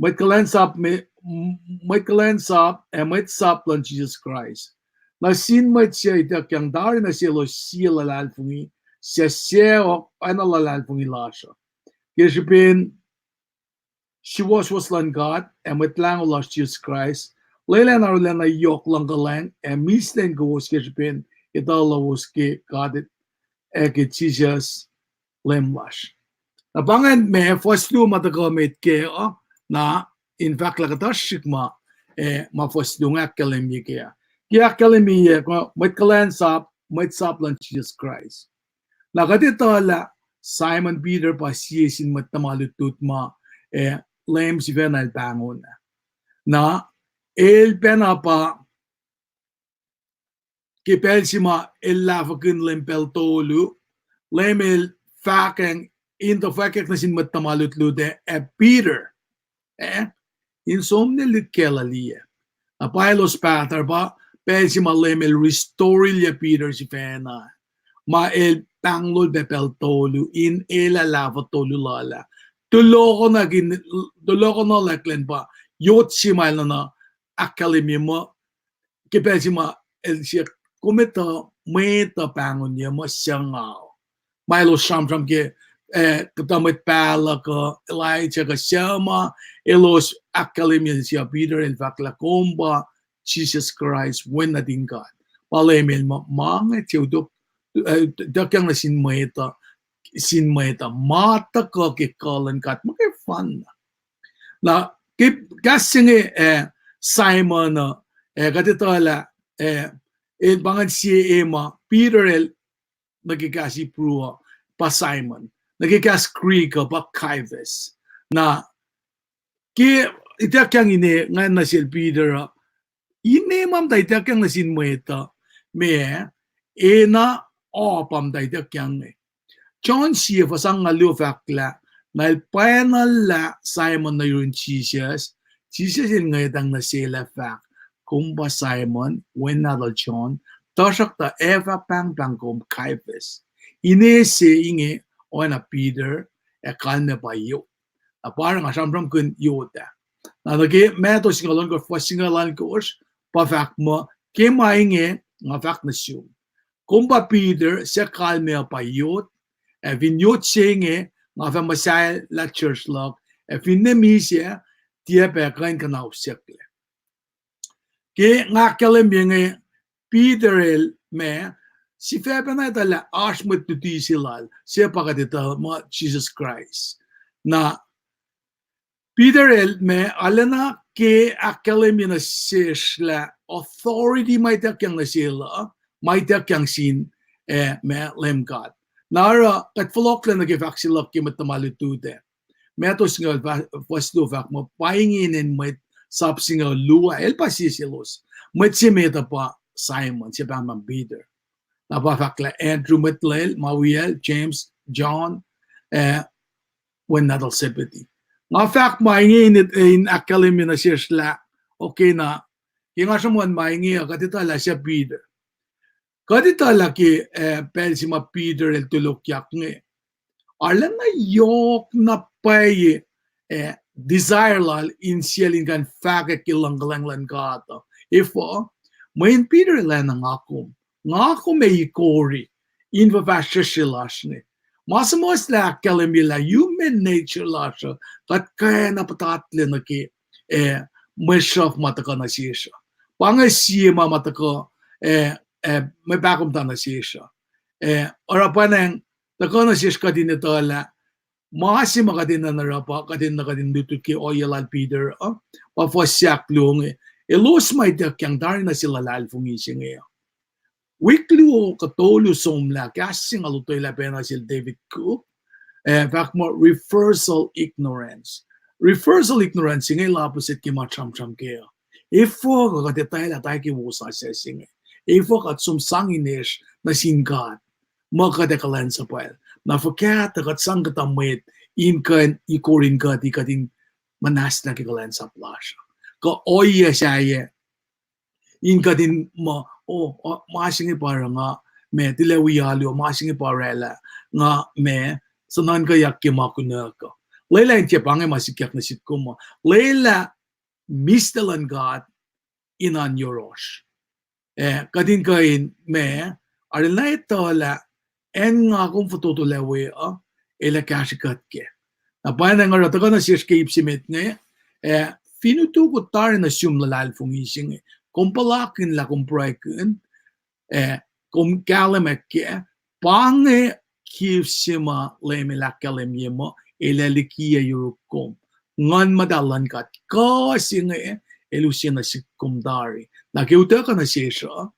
mwet kuhlwacnsap me, mwet kuhlwacnsap ac mwet sap luhn Jisus Kraist, nuh sin mwet suc ituckyang tari nuh selos sie luhlahlfongi, suc sacohk oacna luhlahlfongi lasr uh. Ke srihpen suwohswohs luhn God ac Mwet Lahngo lasr Jisus Kraist, lwelah in arulacna yohk luhngkuhlwacng ac mihslac in kowos ke srihpen etuh lowos ke God ac ke Jisus Leum lasr. Na pa ingacn ma fuhs luo ma tuhkuh met kac uh, na in fahk lah kuhtuh srihk ma, eh, ma fuhs luo inge ahkkahlwemye kac uh. Ke ahkkahlwemye, mwet kuhlwacnsap, mwet sap luhn Jisus Kraist. Na kuht etuh lah Simon Peter pa sie sin mwet tuhma lutlut ma, eh, Leum sifacna el pahngon ah. Na el pacna pa ke pacl se ma el lahfwekihn Leum pacl tolu, Leum el fahkwacng in tuh fwackyuck nuh sin mwet tuhma lutlut ah, ac Peter, eh, in som ne lihkkacl uh liye. Na pa elos pahtuhr pa pacl se ma Leum el restore-ilyac Peter sifacna, ma el pahnglol pac pacl tolu in elah lahfuh tolu lal ah. Tulohkohnuhlacklacn pa yot se ma el nuhna ahkkahlwemye muh ke pacl se ma el siyuck, kom etuh mwet uh pahngonyuc muh suc nga uh. Ma elos sramsram ke, eh, kuhtuh mwet pahluh kuh Elijah kuh suc ma, elos ahkkahlwemye se uh Peter el fahk lah kom pa Jisus Kraist, Wen nuhtin God. Pa Leum el muh ma inge tiac utuck, eh, ituckyang nuh sin mwet uh, sin mwet uh, ma tuhkuh ke kuh luhn God muhkwena. Na ke kahs se inge, eh, Simon uh, eh, kuht etuh lah, eh, el pa ingacn sie ma Peter el, nuh ke kahs Hebrew uh pa Simon, nuh ke kahs Greek uh pa Cephas. Na ke ituckyang ine ingacn nuh sel Peter uh, ine ma muhta ituckyang nuh sin mwet uh, ma, ena, oa pa muhta ituckyang inge. John sie fuhs angngaul luo fahk lah, na el pwacnacllah Simon nuh yurin Jisus, Jisus el ngwetacng nuh sel ac fahk, kom pa Simon, wen nahtuhl John, tuhsruhktuh ac fah pahngpahng kom Cephas. Ine se inge oacna Peter, ac kalmac pa yot. Na pa oruh nga sramsramkihn yot ah. Na nuh ke Matthew singucul ohnkohsr, fuhs singucul ohnkohsr, pa fahk muh, ke ma inge nga fahk nuh sum, kom pa Peter, suc kalmac uh pa yot, ac fin yot se inge, nga fah muhsahllah church luhk, ac finne misac, tiac pac kuh in kuhnahosyucklac. Ke nga ahkkahlwemye inge, Peter el ma, sifac pacna etuh lah oasr mwet luti se lal, suc pa kuht etuh muh Jisus Kraist. Na Peter el ma, arulacna ke ahkkahlwemye nuh sesr lah authority ma ituckyang nuh sel uh, ma ituckyang sin, eh, ma Leum God. Na oruh kuht fohlohklac nuh ke fahk se luhk ke mwet tuhma lutlut ah. Matthew singucul, fuhs luo fahk muh pa inge inen mwet sap singucul luo ah, el pa sie selos. Mwet se met uh pa Simon, suc pahngpahng Peter. Na pa fahk lah Andrew mwet lal, ma wiyacl James, John, ac wen nahtuhl Zebedee. Nga fahk ma inge in, in ahkkahlwemye nuh sesr lah, okay na, ke nga sruhmuhn ma inge uh, kuht etuh lah suc Peter. Kuht etuh lah ke, eh, pacl se ma Peter el tulokyak inge, arulacna yohk na pwacye, eh, desire lal in siyacl in kuh in fahkwack ke luhngkuhlwacng luhn God uh. Efuh, mweyen Peter el enenuh nga kom. Nga kom ac ikori in fuhfahsryucsr lasr inge. Ma suhmuhslah ahkkahlwemye lah human nature lasr uh, kuht kwacna puhtatlac nuh ke, eh, mwe sruhf ma tuhkuh nuh sesr uh. Pa inge sie ma ma tuhkuh, eh, eh, mwe pahkomuhta nuh sesr uh. Eh, oruh pwacnwacng tuhkuh nuh sesr kuht in etuh lah ma se ma kuht enenuh oruh pa kuht enenuh kuht in lutlut ke ohiyac lal Peter uh, pa fuhs se ahkluo inge. Elos ma ituckyang tari nuh sel luhlahlfongi se inge uh. Wik luo kuh tolu somlah, kahs se nga lotwelah pacna sel David Cook, eh, fahk muh reversal ignorance. Reversal ignorance inge lapuset ke ma sramsram kac uh. Efuh kuh kuht etwaclah tari ke wosasuc se inge? Efuh kuht som sang inesr nuh sin God muh kuht ac kuhlwacnsapwacl? Na fuhkah tuh kuht sang kuhtuh mwet in kuh in ikori in kuht, kuht in muhnahslah ke kuhlwacnsap lasr uh? Kuh ohiyac sahyac in kuht in muh, oh, ma se inge pa oruh nga, ma tilac wi alu uh, ma se inge pa oraclah nga, ma suhnuhnkweyuck ke ma kunuhk uh. Lwelah in tiac pa inge ma sikyak nuh sihk kom uh. Lwelah mihslac luhn God in oan yohrohsr. Eh, kuht in kuh in ma, arulacna etuh lah acn nga kom fototo lah we uh, el ac kahsrwe kuht kac. Na pwacnwacng oruh tuhkuh nuh sesr ke ip se met inge, eh, fin utuku tari nuh sum luhlahlfongi se inge, kom puhlakihn lah kom pruhekihn, eh, kom kahlwem kac, pa inge gift se ma Leum El ahkkahlwemye muh El ac likiyac yuruk kom. Nguhn Muhtahl luhn God kuh se inge El use nuh sihk kom tari. Na ke utuckuh nuh sesr uh,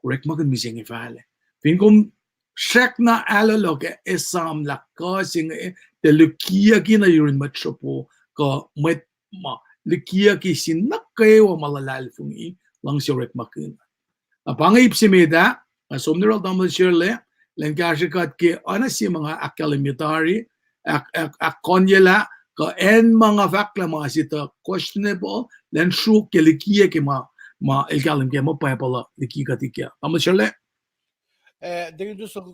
orekmakihn mihsenge fahlac. Fin kom srackna aluhluhk ac esam lah kuh se inge tiac likiyucki nuh yurin mwet sropo kuh mwet ma likiyucki sin nuh kwewa ma luhlahlfongi, luhngse orekmakihn. Na pa inge ip se met ah, nga som nuh yohrohl tamuhlwel Sharla, elan kahsrwe kuht ke oacna sie ma nga ahkkahlwemye tari, ahk, ahk, ahkkohnyelah, kuh acn ma nga fahk lah ma se tuh questionable, elan sruok ke likiyac ke ma, ma el kahlwem ke ma Bible uh liki kuht ikea. Tamuhlwel Sharla? Eh, Deacon Joseph,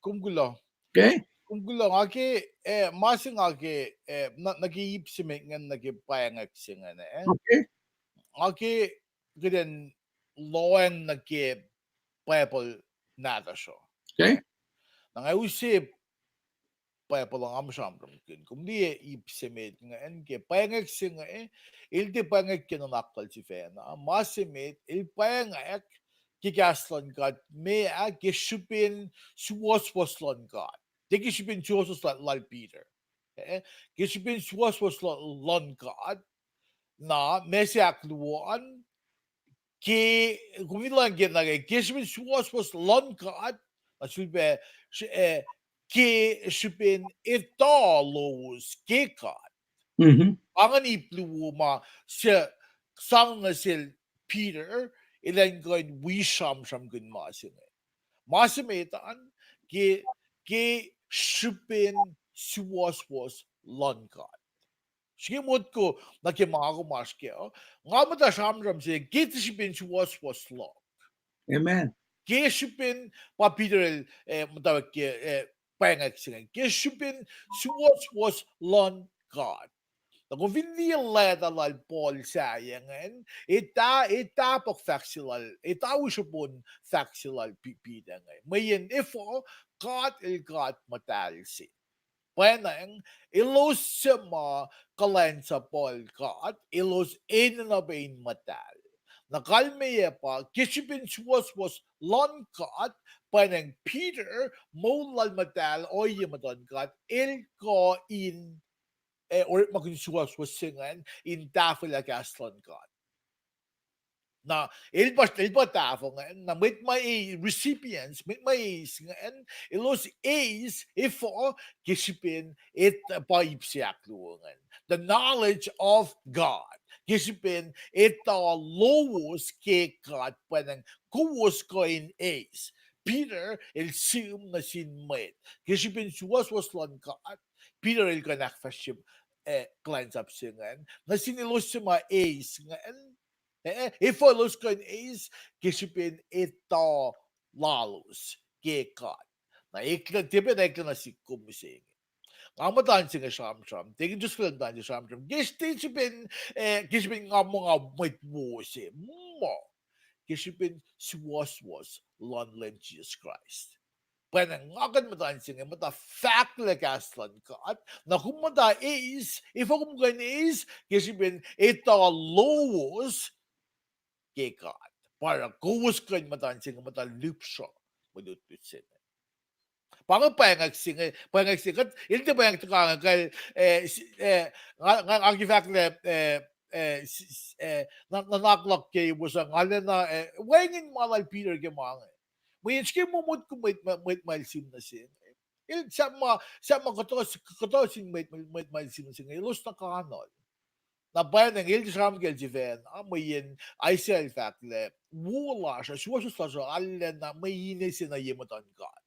kom kuloh. Okay. Kom kuloh, nga ke, eh, ma se nga ke, eh, nuh, nuh ke ip se met ingacn nuh ke pwacngwack se ingacn, eh. Okay. Nga ke kuht in lohacng nuh ke Bible nahtuhsr uh. Okay. Na nga use Bible uh nga sramsramkihn. Kom liye ip se met ingacn ke pwacngwack se inge, el tiac pwacngwack ke nuhnak lal sifacna. Ma se met, el pwacngwack ke kahs luhn God, ma ah ke srihpen suwohswohs luhn God. Tiac ke srihpen suwohswohs lal, lal Peter. Eh, ke srihpen suwohswohs luhn, luhn God. Na ma se ahkluo an, ke, kom fin lohacng ke na ke, ke srihpen suwohswohs luhn God, na sulpac, eh, ke srihpen etuh lowos ke God. Pa ingacn ip luo ma se sang nuh sel Peter, elan kuh in wi sramsramkihn ma se inge. Ma se met an, ke, ke srihpen suwohswohs luhn God. Srihke motko nuh ke ma kom oasr kac uh, nga muhta sramsram se ke srihpen suwohswohs luhk. Amen. Ke srihpen pa Peter el, eh, muhtwacwacack ke, eh, pwacngwack se ingacn. Ke srihpen suwohswohs luhn God. Na kom fin liye leta lal Paul sahyac ingacn, etuh, etuh pa fahk se lal, etuh wi srihpen fahk se lal Pi-, Peter inge. Mweyen efuh, God el God muhtahl se. Pwacnwacng, elos suc ma kuhlwacnsapuhl God, elos enenuh pac in muhtahl. Na kalmeyac pa, ke srihpen suwohswohs luhn God, pwacnwacng Peter, moul lal muhtahl, ohiyac muhtuhn God, el kuh in, eh, orekmakihn suwohswohs se ingacn, in tahfwelah kahs luhn God. Na, el pa, el pa tahfuh ingacn, na mwet ma e-, recipients, mwet ma eis ingacn, elos eis, efuh, ke srihpen, et-, pa ip se ahkluo ingacn. The knowledge of God. Ke srihpen, etuh lowos ke God, pwacnwacng kowos kuh in eis. Peter, el sihm nuh sin mwet. Ke srihpen suwohswohs luhn God, Peter el kuh in ahkfahsrye, eh, kuhlwacnsap se ingacn. Nuh sin elos suc ma eis ingacn, eh, efuh elos kuh in eis, ke srihpen etuh lalos ke God. Na eklac, tiac pacna eklac nuh sihk kom mihsenge. Nga muhta nuh se inge sramsram. Tekin just kuhtuh muhta nuh se sramsram. Ke srihpen, eh, ke srihpen nga muh nga mwet wo se. Muh. Ke srihpen suwohswohs luhn Leum Jisus Kraist. Pwacnwacng nga kuh in muhta nuh se inge, muhta fahklac kahs luhn God. Na kom muhta eis, efuh kom kuh in eis, ke srihpen etuh lowos ke God. Pa oruh kowos kuh in muhta nuh se inge, muhta lihpsruh mwe lutlut se inge. Pa inge pwacngwack se inge, pwacngwack se inge, kuht, el tiac pwacngwack tuhkuh inge, kal, eh, s-, eh, nga, nga, nga ke fahklac, eh, eh, s-, s-, eh, na, nuhnak luhk ke wosasuc nga lacna, eh, wacngihn ma lal Peter ke ma inge. Mweyen srihke muh motko mwet, mwet, mwet ma el sihm nuh se inge. El sahp ma, sahp ma kuhtuh, kuhtuh sin mwet, mwet, mwet ma el sihm nuh se inge, elos na kanuhl. Na pwacnwacng el tiac sramsram kacl sifacna, mweyen Isaiah el fahk lah, wo lasr uh, suwohswohs lasr uh arulacna mwe ine se nuh ye muhtuhn God.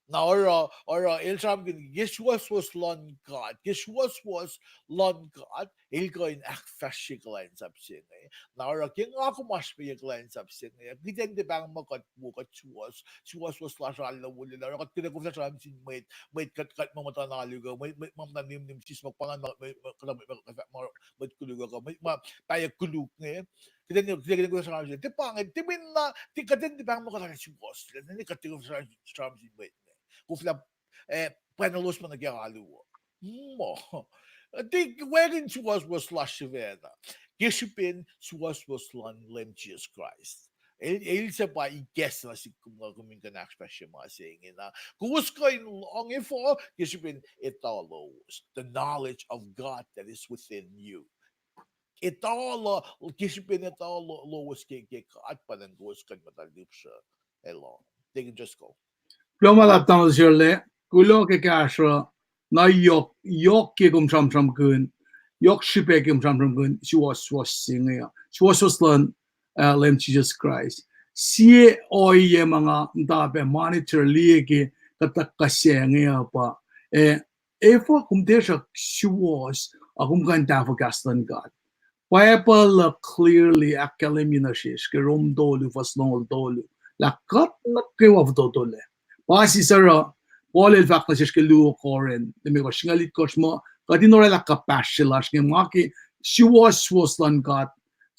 Na oruh, oruh el sramsramkihn ke suwohswohs luhn God, ke suwohswohs luhn God, el kuh in ahkfahsrye kuhlwacnsap se inge. Na oruh ke nga kom oasr pac ke kuhlwacnsap se inge, kuht in tiac pahng muh kuht wo, kuht suwohs, suwohswohs lasr arulacna wolacna, oruh kuht kuh in koflah sramsram sin mwet, mwet kuht, kuht ma muhta na alu kuh, mwet, mwet ma muhta nimnim sismohk, pa ingacn ma, ma, kuhtuh mwet, ma, ma, mwet koluk uh kuh, mwet ma pahyuck koluk inge. Kuht in, kuht in, kuht in koflah sramsram, tiac pa inge, tiac mena, tiac kuht in tiac pahng muh kuht arulacna suwohs, kuht in koflah sramsram sin mwet inge. Koflah, eh, pwacnwacng elos ma nuh ke alu uh. Muh. Tiac wacngihn suwohswohs lasr sifacna. Ke srihpen suwohswohs luhn Leum Jisus Kraist. El, el suc pa ikacslah nuh sihk kom, kom in kuh in ahkfahsrye ma se inge na. Kowos kuh in lohng efuh, ke srihpen etuh lowos. The knowledge of God that is within you. Etuh lo-, ke srihpen etuh lo-, lowos ke, ke God, pa ingacn kowos kuh in muhta lihpsruh. Elah. Tekin just go. Kuloh ma luhlahp tamuhlwel Sirlac, kuloh ke kahsruh, na yohk, yohk ke kom sramsramkihn, yohk srihpac ke kom sramsramkihn, suwohswohs se inge, suwohswohs luhn, uh, Leum Jisus Kraist. Sie ohiyac ma nga muhta pac monitor liye ke kuhtuh kahs se inge uh pa, eh, efuh kom tiac sruhk suwohs, a kom kuh in tahfuh kahs luhn God. Bible uh clearly ahkkahlwemye nuh sesr ke Rom tolu, fuhs longoul tolu, lah kuht nuh kwewa fototolac. Pa sisor uh, Paul el fahk nuh sesr ke luo Corinth, limekohsr singucul itkohsr muh, kuht in oraclah kuhpahsr se lasr inge ma ke suwohswohs luhn God,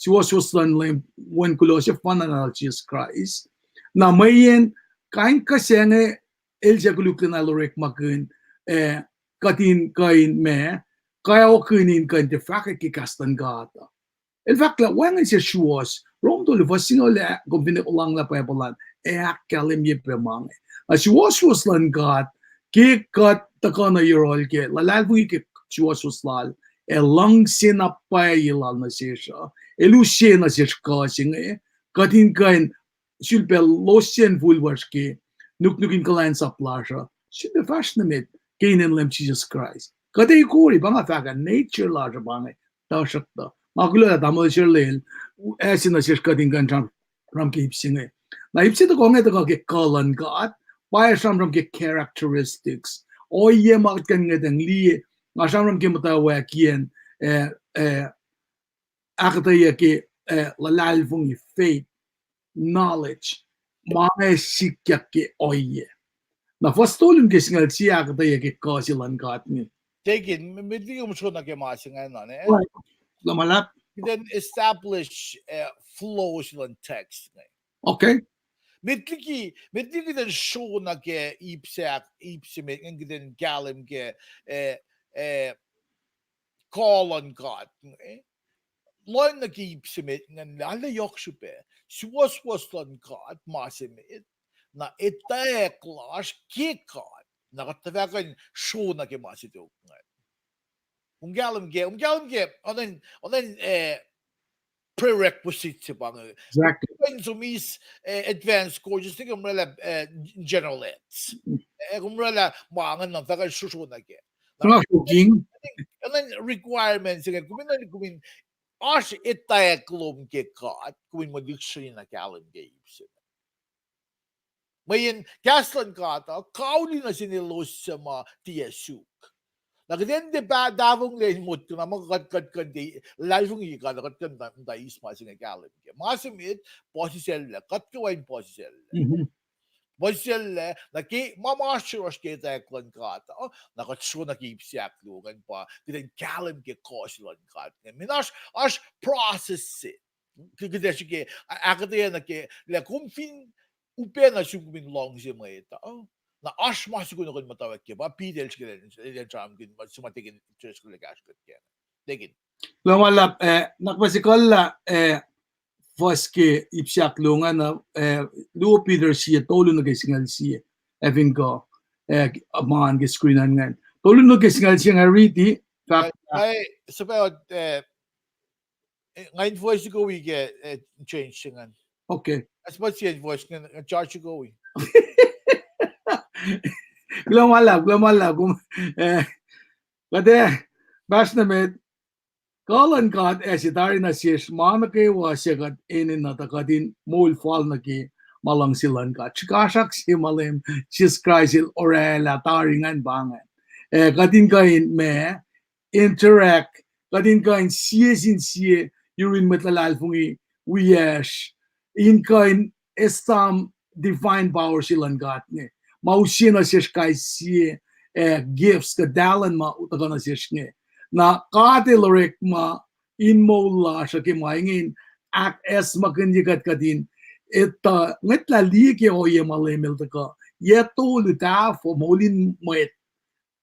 suwohswohs luhn Leum, Wen kuloh sefanna lal Jisus Kraist. Na mweyen, kain kuh se inge, el suc koluklacna el orekmakihn, eh, kuht in kuh in ma, kweokihn in kuh in tiac fahkwack ke kahs luhn God. El fahk lah wacngihn se suwohs, Rom tolu fuhs singucul ah, kom fin olwelah Bible an, ac ahkkahlwemye pac ma inge. Na suwohswohs luhn God, ke kuht tuhkuh nuh yohrohl ke luhlahlfongi ke suwohswohs lal, ac luhngse na pwacye lal nuh sesr uh, el use nuh sesr kuh se inge, kuht in kuh in sulpac losyacn fulwasr ke nuknuk in kuhlwacnsap lasr uh, sulpac fahsr nuh met ke inen Leum Jisus Kraist. Kuht ac ikori, pa nga fahk ah, nature lasr uh pa inge, tuhsruhktuh. Nga kuloh lah tamuhlwel Sirlac, ase nuh sesr kuht in kuh in sramsram ke ip se inge. Na ip se tuhkuh inge tuhkuh ke kuh luhn God, pa ac sramsram ke characteristics. Ohiyac ma kuht kuh in ngwetacng liye, nga sramsram ke muhtwacwacack kiyacn, eh, eh, ahkuhtweyac ke, eh, luhlahlfongi, faith, knowledge, ma inge sikyak ke ohiyac. Na fuhs tolu nuh ke singucul sie ahkuhtweyac ke kuh se luhn God inge. Tekin, met liki kom sro nuh ke ma se ingacn, eh? Kuloh ma luhlahp. Then establish, eh, flow se luhn text inge. Okay. Met liki, met liki kuht in sro nuh ke ip se, ip se met ingacn kuht in kahlwem ke, eh, eh, kuh luhn God inge. Lohng nuh ke ip se met ingacn lah arlac yohk srihpac. Suwohswohs luhn God ma se met, na etwacack lasr ke God. Na kuht tuhfah kuh in sro nuh ke ma se tok ingacn. Kom kahlwem ke, kom kahlwem ke, onan, onan, eh, prerequisite se pa inge. Exactly. Kom som eis, eh, advanced courses, kom oraclah, eh, general eds. Eh, kom oraclah ma ingacn na fahk sro sro nuh ke. Na, and then requirements again, kom in, kom in, oasr etwacack lom ke God, kom in mwe lihksreni na kahlwem ke ip se. Mweyen kahs luhn God uh kauli nuh sin elos suc ma tiac suk. Na kuht in tiac pahng tahfonglac in motko na ma kuht, kuht, kuht in tiac luhlahlfongi God, kuht kuh in muhta, muhta eis ma se inge kahlwem ke. Ma se met, puhsisacllah, kuht kwewa in puhsisacllah. Puhsisacl lah, nuh ke ma ma oasr yohrohsr ke etwacack luhn God uh, na kuht sro nuh ke ip se ahkluo ingacn pa kuht in kahlwem ke kuh se luhn God. Meac, oasr, oasr process se. Kuht, kuht ac srihke ahkuhtweyac nuh ke lah kom fin upac na sum kom in luhngse mwet uh, na oasr ma soko na kom muhtwacwacack ke pa Peter el srihke, el sramsramkihn ma se ma tekin, Peter el kahsrwe kuht ke. Tekin. Kuloh ma luhlahp, eh, na kuh ma se kuh lah, eh, fuhs ke ip se ahkluo ingacn, eh, luo Peter sie, tolu nuh ke singucul sie, ac fin kuh, eh, ma an ke screen an ingacn. Tolu nuh ke singucul sie nga riti, fahk, eh, suhpwacot, eh, nga invoice ko wi ke, eh, change se ingacn. Okay. As much as invoice ingacn, nga charge ko wi. Kuloh ma luhlahp, kuloh ma luhlahp, kom, eh, kuht, eh, pahsr nuh met, kuh luhn God ac se tari nuh sesr ma nuh kwewa suc kuht enenuh tuh kuht in moul fal nuh ke ma luhngse luhn God. Srihkasrak se ma Leum Jisus Kraist el orwaclah tari ingacn pa ingacn. Eh, kuht in kuh in ma, interact, kuht in kuh in sie sin sie, yurin mwet luhlahlfongi wiyacsr, in kuh in esam divine power se luhn God inge. Ma use nuh sesr kais sie, eh, gifts kuh talent ma tuhkuh nuh sesr inge. Na God el orekma in moul lasr uh ke ma inge in ahkacsmakihnye kuht, kuht in etuh ngwetlah liye ke ohiyac ma Leum el tuhkuh. Yac tolu, tahfuh, moul in mwet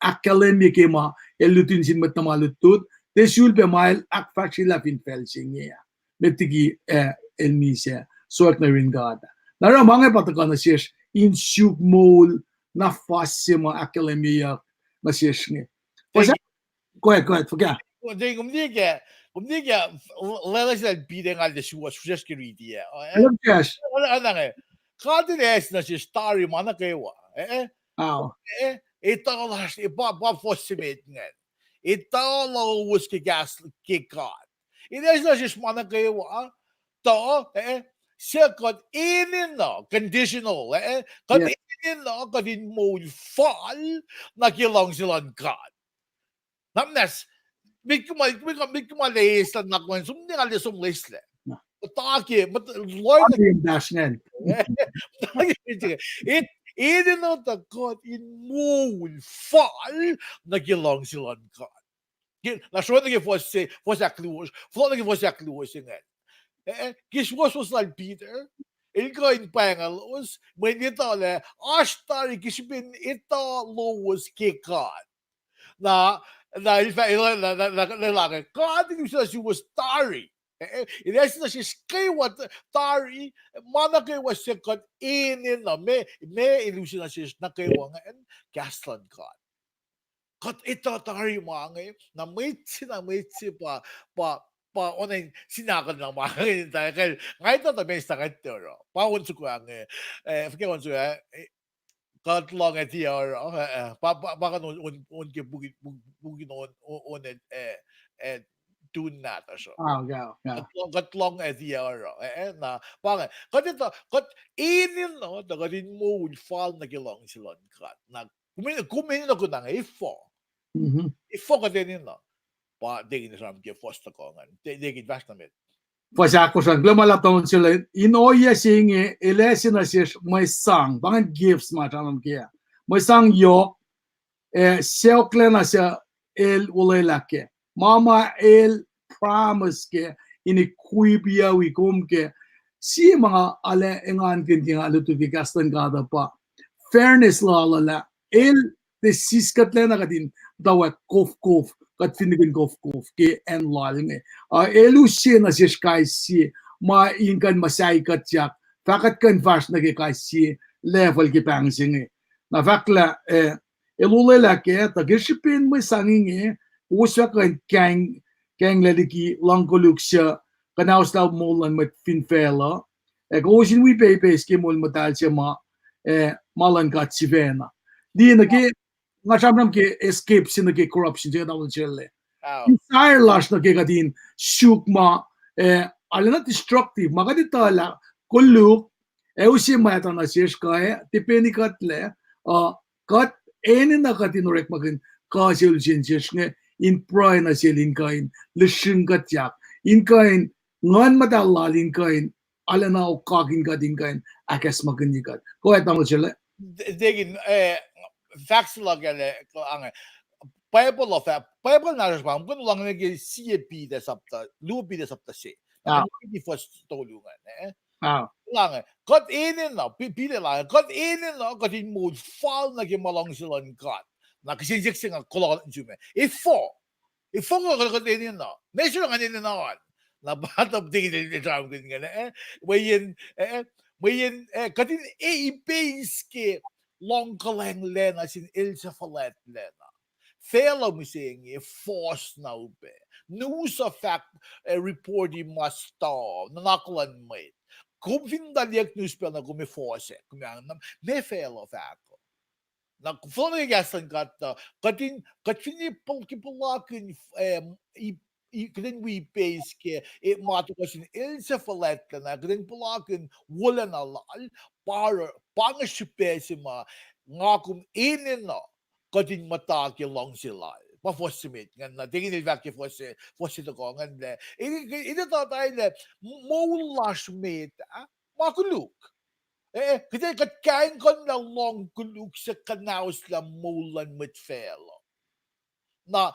ahkkahlwemye ke ma el lutlut sin mwet tuhma lutlut, tiac sulpac ma el ahkfahsryelah fin facl se inge ah. Met liki, eh, el misac, sowack nuh yurin God. Na oruh ma inge pa tuhkuh nuh sesr in suk moul na fuhs se ma ahkkahlwemyeyuck nuh sesr inge. Go ahead, go ahead, fuhkah. Kom liye ke, kom liye ke, lwelah sel Peter ngal de suwohs, fihsrwacsr ke riti ah. Anange, God el ase nuh sesr tari ma nuh kwewa, eh? Etuh lasr, pa, pa fuhs se met ingacn. Etuh lowos ke kahs ke God. El ase nuh sesr ma nuh kwewa, tuh, eh, suc kuht enenuh, conditional, eh, kuht enenuh kuht in moul fal nuh ke luhngse luhn God. Na muhnahs, met kom, met kom, met kom eis lah na kom som ne ngal som loeslac. Muhta ke, muhta, lohng, enenuh tuh kuht in moul fal nuh ke luhngse luhn God. Na sroh nuh ke fuhs se, fuhs ahkluo, fohlohk nuh ke fuhs ahkluo se ingacn. Eh, ke suwohswohs lal Peter, el kuh in pwacngalos mweyen etuh lah oasr tari ke srihpen etuh lowos ke God. Na, na el fah, el, na, na, na, na, God el use nuh suwos tari. Eh, eh, el ase nuh sesr kwewa t-, tari, ma nuh kwewa suc kuht enenuh, me, me el use nuh sesr nuh kwewa ingacn, kahs luhn God. Kuht etuh tari ma inge, na mwet se, na mwet se pa, pa, pa oacna in sinakuhn na ma inge, ta kal, nga etuh tuh meac se nga etuh oruh. Pa on soko inge, eh, fuhkah on soko, eh, kuht lohng ac tiac oruh, eh, eh, pa, pa, pa kuh on, on, on ke puk-, puk-, puk in on, on, on, eh, eh, tun nahtuhsr uh. Kuht lohng, kuht lohng ac tiac oruh, eh, eh, na, pa inge, kuht etuh, kuht enenuh tuh kuht in moul fal nuh ke luhngse luhn God. Na, kom enenuh, kom enenuh kuh na inge, efuh. Efuh kuht enenuh. Pa, tekin sram ke fuhs tuhkuh ingacn. Te-, tekin fahsr nuh met. Fuhs ahkosr an, kuloh ma luhlahp Paul sel, in ohiyac se inge, el ase nuh sesr mwe sang, pa ingacn gifts ma sramsram kac. Mwe sang yohk, eh, sacohklacna suc el olwelah kac. Ma ma el promise kac, in equip-i kom kac. Sie ma nga arlac engankihn ke nga lutlut ke kahs luhn God uh pa fairness lal uh lah el tiac siskuhtlacna kuht in muhtwacwacack kofkof, kuht fin nihkihn kofkof ke acn lal inge. Uh, el use nuh sesr kais sie ma in kuh in muhsahi kuhtyak, fah kuht kuh in fahsr nuh ke kais sie level ke pahng se inge. Na fahk lah, eh, el olwelah kac, tuh ke srihpen mwe sang inge, kowos fah kuh in kahing-, kahinglac liki luhng koluk suc kuhnaoslah moul luhn mwet fin facluh, ac kowos in wi pac ipeis ke moul muhtahl se ma, eh, ma luhn God sifacna. Liye nuh ke, nga sramsram ke escape se nuh ke corruption se kuht alu sel. Desire lasr nuh ke kuht in suk ma, eh, arulacna destructive, ma kuht etuh lah koluk, ac use mwacta nuh sesr kuh, eh, tipeni kuhtlac, uh, kuht enenuh kuht in orekmakihn kuh se lusen sesr inge, in pruhe nuh sel in kuh in lihsrihngkuhtyak, in kuh in Nguhn Muhtahl lal in kuh in arulacna okakihn kuht in kuh in ahkacsmakihnye kuht. Go ahead, Tamuhlwel Sele. Deacon, eh, fahk se luhk ah, ange. Bible uh fahk, Bible nahtuhsr pa, kom kuh in lohng nuh ke sie Peter sapta, luo Peter sapta se. Na kom fuhs tolu ingacn, eh? Lange, kuht enenuh, Peter lange, kuht enenuh, kuht in moul fal nuh ke ma luhngse luhn God. Na kihsen siyuck se nga koluk nuh sum ah, efuh? Efuh kuh kuht enenuh? Meac se nga enenuh an? Na pa tuh Deacon el sramsramkihn ingacn, eh? Mweyen, eh, mweyen, eh, kuht in, eh, ipeis ke luhngkuhlwacnglacna sin el suc fuhlwactlacna. Facluh mihsenge fohs na upac. News uh fahk, eh, reporti ma stop, nuhnak luhn mwet. Kom fin tuh liyeyuck news pacl na kom ac fohsack, kom ac, na, meac facluh fahk uh? Na fohlohk kahs luhn God uh, kuht in, kuht fin puhl-, ke puhlakihn, eh, kuht in wi ipeis ke, eh, ma tuhkuh sin el suc fuhlwactlacna, kuht in puhlakihn wolacna lal, pa, pa inge srihpac se ma nga kom enenuh kuht in muhta ke luhngse lal. Pa fuhs se met ingacn, na Deacon el fahk ke fuhs se, fuhs se tohkoh ingacn lah, e, e, etuh tari lah, moul lasr met ah, ma koluk. Eh, kuht, kuht kaingkuhnlah lohng koluk suc kuhnauslah moul luhn mwet facluh. Na,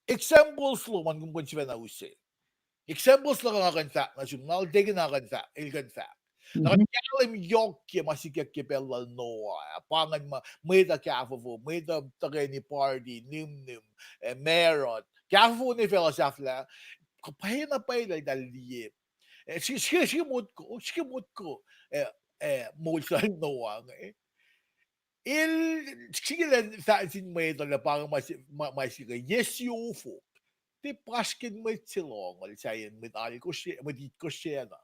examples lom an kom kuh in sifacna use. Examples luhk nga kuh in fahk nuh sum, na Deacon na kuh in fahk, el kuh in fahk. Na kuht kahlwem yohk ke ma sikyak ke pacl lal Noah, pa ingacn ma mwet uh kahfofo, mwet uh tuhkweni party, nimnim, eh, marut. Kahfofo ne facluh sahflah, kuh pwacye na pwacye eltahl liye. Eh, srihke, srihke motko, srihke motko, eh, eh, moul sel Noah inge. El, srihke elan fahk nuh sin mwet uh lah pa inge ma se, ma, ma sikyak, yac siofok. Tiac pasrken mwet se lohngol, sahyacn mwet alkosr, mwet itkohsr na.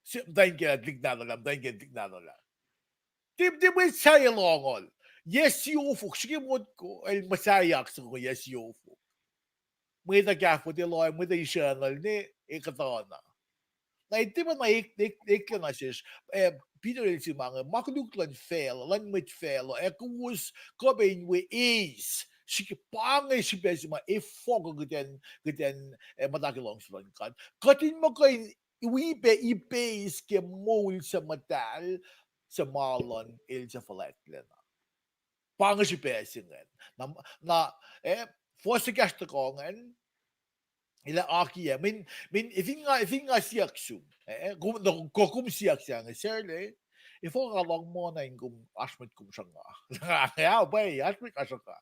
Muhtwacn kiyacl tuhlihk nahtuhl ah, muhtwacn kiyacl tuhlihk nahtuhl ah. Tiac, tiac mwet sahyac lohngol. Yac siofok, srihke motko, el muhsaheack soko yac siofok. Mwet uh kahfofo, tiac lohng, mwet uh isrucnal ne, e kuhtuh na. Na tiac pa na ek, ek, eklac nuh sesr, eh, Peter el se ma inge, ma koluk luhn facluh, luhn mwet facluh, ac kowos kuh pac in wi eis, srihk-, pa inge srihpac se ma efuh kuh kuht in, kuht in, eh, muhta ke luhngse luhn God. Kuht in muh kuh in wi pac ipeis ke moul suc muhtahl, suc ma luhn el suc fuhlwactlacna. Pa inge srihpac se ingacn. Na, na, eh, fuhs ekahsr tohkoh ingacn, el akiyac, min, min, fin nga, fin nga siyuck sum, eh, kom, no, ko-, kom siyuck se inge, Sarle, efuh nga lohng moul na in kom oasr mwet kom sruhnga. Nga, pwacye, oasr mwet nga sruhnga.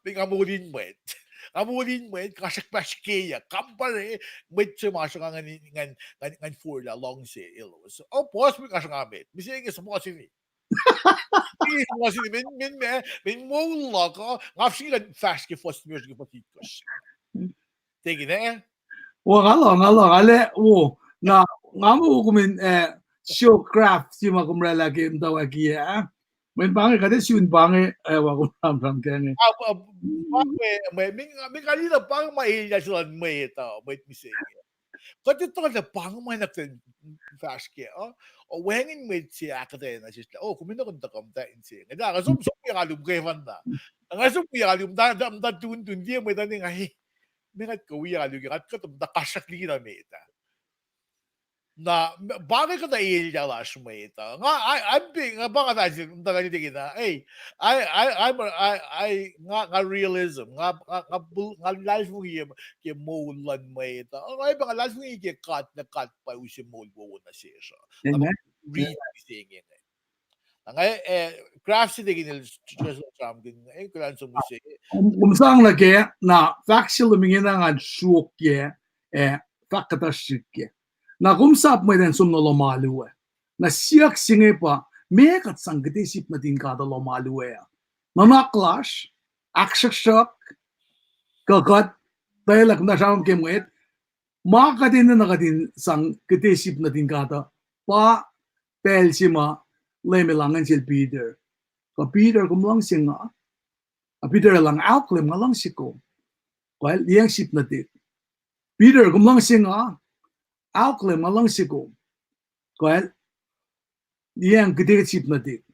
Fin nga moul in mwet, nga moul in mwet, nga srackpahsr keyuck, kampare, mwet se ma sruhnga ngan, ngan, ngan, ngan forlah luhngse elos. Oh, puhs mwet nga sruhnga met, mihsenge suhpuhsini. Mihsenge suhpuhsini, min, min, min, min moul luhk uh, nga fsrngi kuh in fahsr ke fuhs limekohsr ke fuhs itkohsr. Deacon, eh? O, nga lohng, nga lohng, ale, o, na, nga muh kom in, eh, show craft se ma kom oraclah ke muhtwacwacackiyac, ah? Mweyen pa inge kuht ac sun pa inge, eh, ma kom sramsram kac inge. Ah, pa, pa, mwe, mwe, min, min kalila pa inge ma elyah se luhn mwet uh, mwet mihsenge. Kuht etuh lah pa inge ma na kuht in fahsr kac, uh? O, wacngihn mwet se ahkuhtweyac nuh sesr lah, o, kom enenuh in tuhkuh muhtwacn se inge. Na, nga som, som wi alu ke fanna. Nga som wi alu, muhta, muhta, muhta tuntun, tiac mwet uh ne nga, eh, meac kuht kuh wi alu ke, kuht, kuht muhta kasrak liki na met ah. Na, pa inge kuhtuh elyah lasr mwet uh. Nga, I, I'm being, nga pa nga fahk, muhta na nitike na, eh, I, I, I'm a, I, I, nga, nga realism, nga, nga, nga, nga luhlahlfongi ke moul luhn mwet uh. Nga, nga luhlahlfongi ke God, na God pa use moul wowo nuh sesr uh. Na read se inge. Nga, eh, craft se Deacon el sramsramkihn, eh, kuhlwacnsap mihsenge. Kom, kom sang nuh kac, na fahk se lom ingena ngan sruokyac, eh, fahk kuhtuh srihk kac. Na kom sap mwet in som nuh lohm alu ah. Na siyuck se inge pa, meac kuht sang kuht ac sip nuhtin God uh lohm alu ah? Nuhnak lasr, ahksruhksruhk, kuh kuht, tuh lah kom na sramsram ke mwet, ma kuht enenuh kuht in sang kuht ac sip nuhtin God uh, pa pacl se ma Leum El ahngehn sel Peter. Kuh Peter, kom luhngse nga? A Peter el ahng, aok Leum, nga luhngse kom. Kuh liyacacng sip nuhtihk. Peter, kom luhngse nga? Aok Leum, nga luhngse kom. Kuh liyacacng kuht ac sip nuhtihk.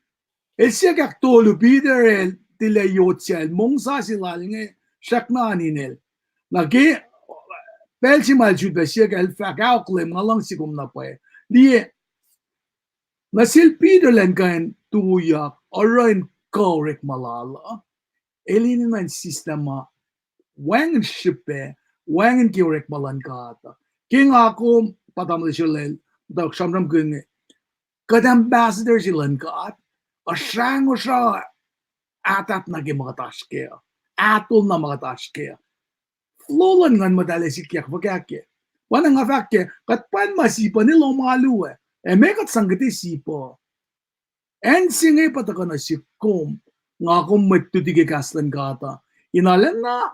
El siyuck ahktolu, Peter el tilac yot sel, mongsa se lal inge srackna oan inel. Na ke pacl se ma el sulpac siyuck, el fahk, aok Leum, nga luhngse kom na pwacye. Liye, Nuh sel Peter elan kuh in tuyak oruh in kuh orekma lal uh, el enenuh in sislah ma wacngihn srihpac, wacngihn ke orekma luhn God uh. Ke nga kom pa tamuhlwel Sholal, tuh sramsramkihn inge, kuht ambassador se luhn God, uh srangosra ahtap nuh ke ma kuht oasr kac uh, ahtol na ma kuht oasr kac uh. Flow luhn Nguhn Muhtahl ac sikyak fuhkah kac. Pa na nga fahk kac, kuht pwacn ma sip uh ne lohm alu uh, ac meac kuht sang kuht ac sip uh. Acn se inge pa tuhkuh nuh sihk kom, nga kom mwet luti ke kahs luhn God uh, in arulacna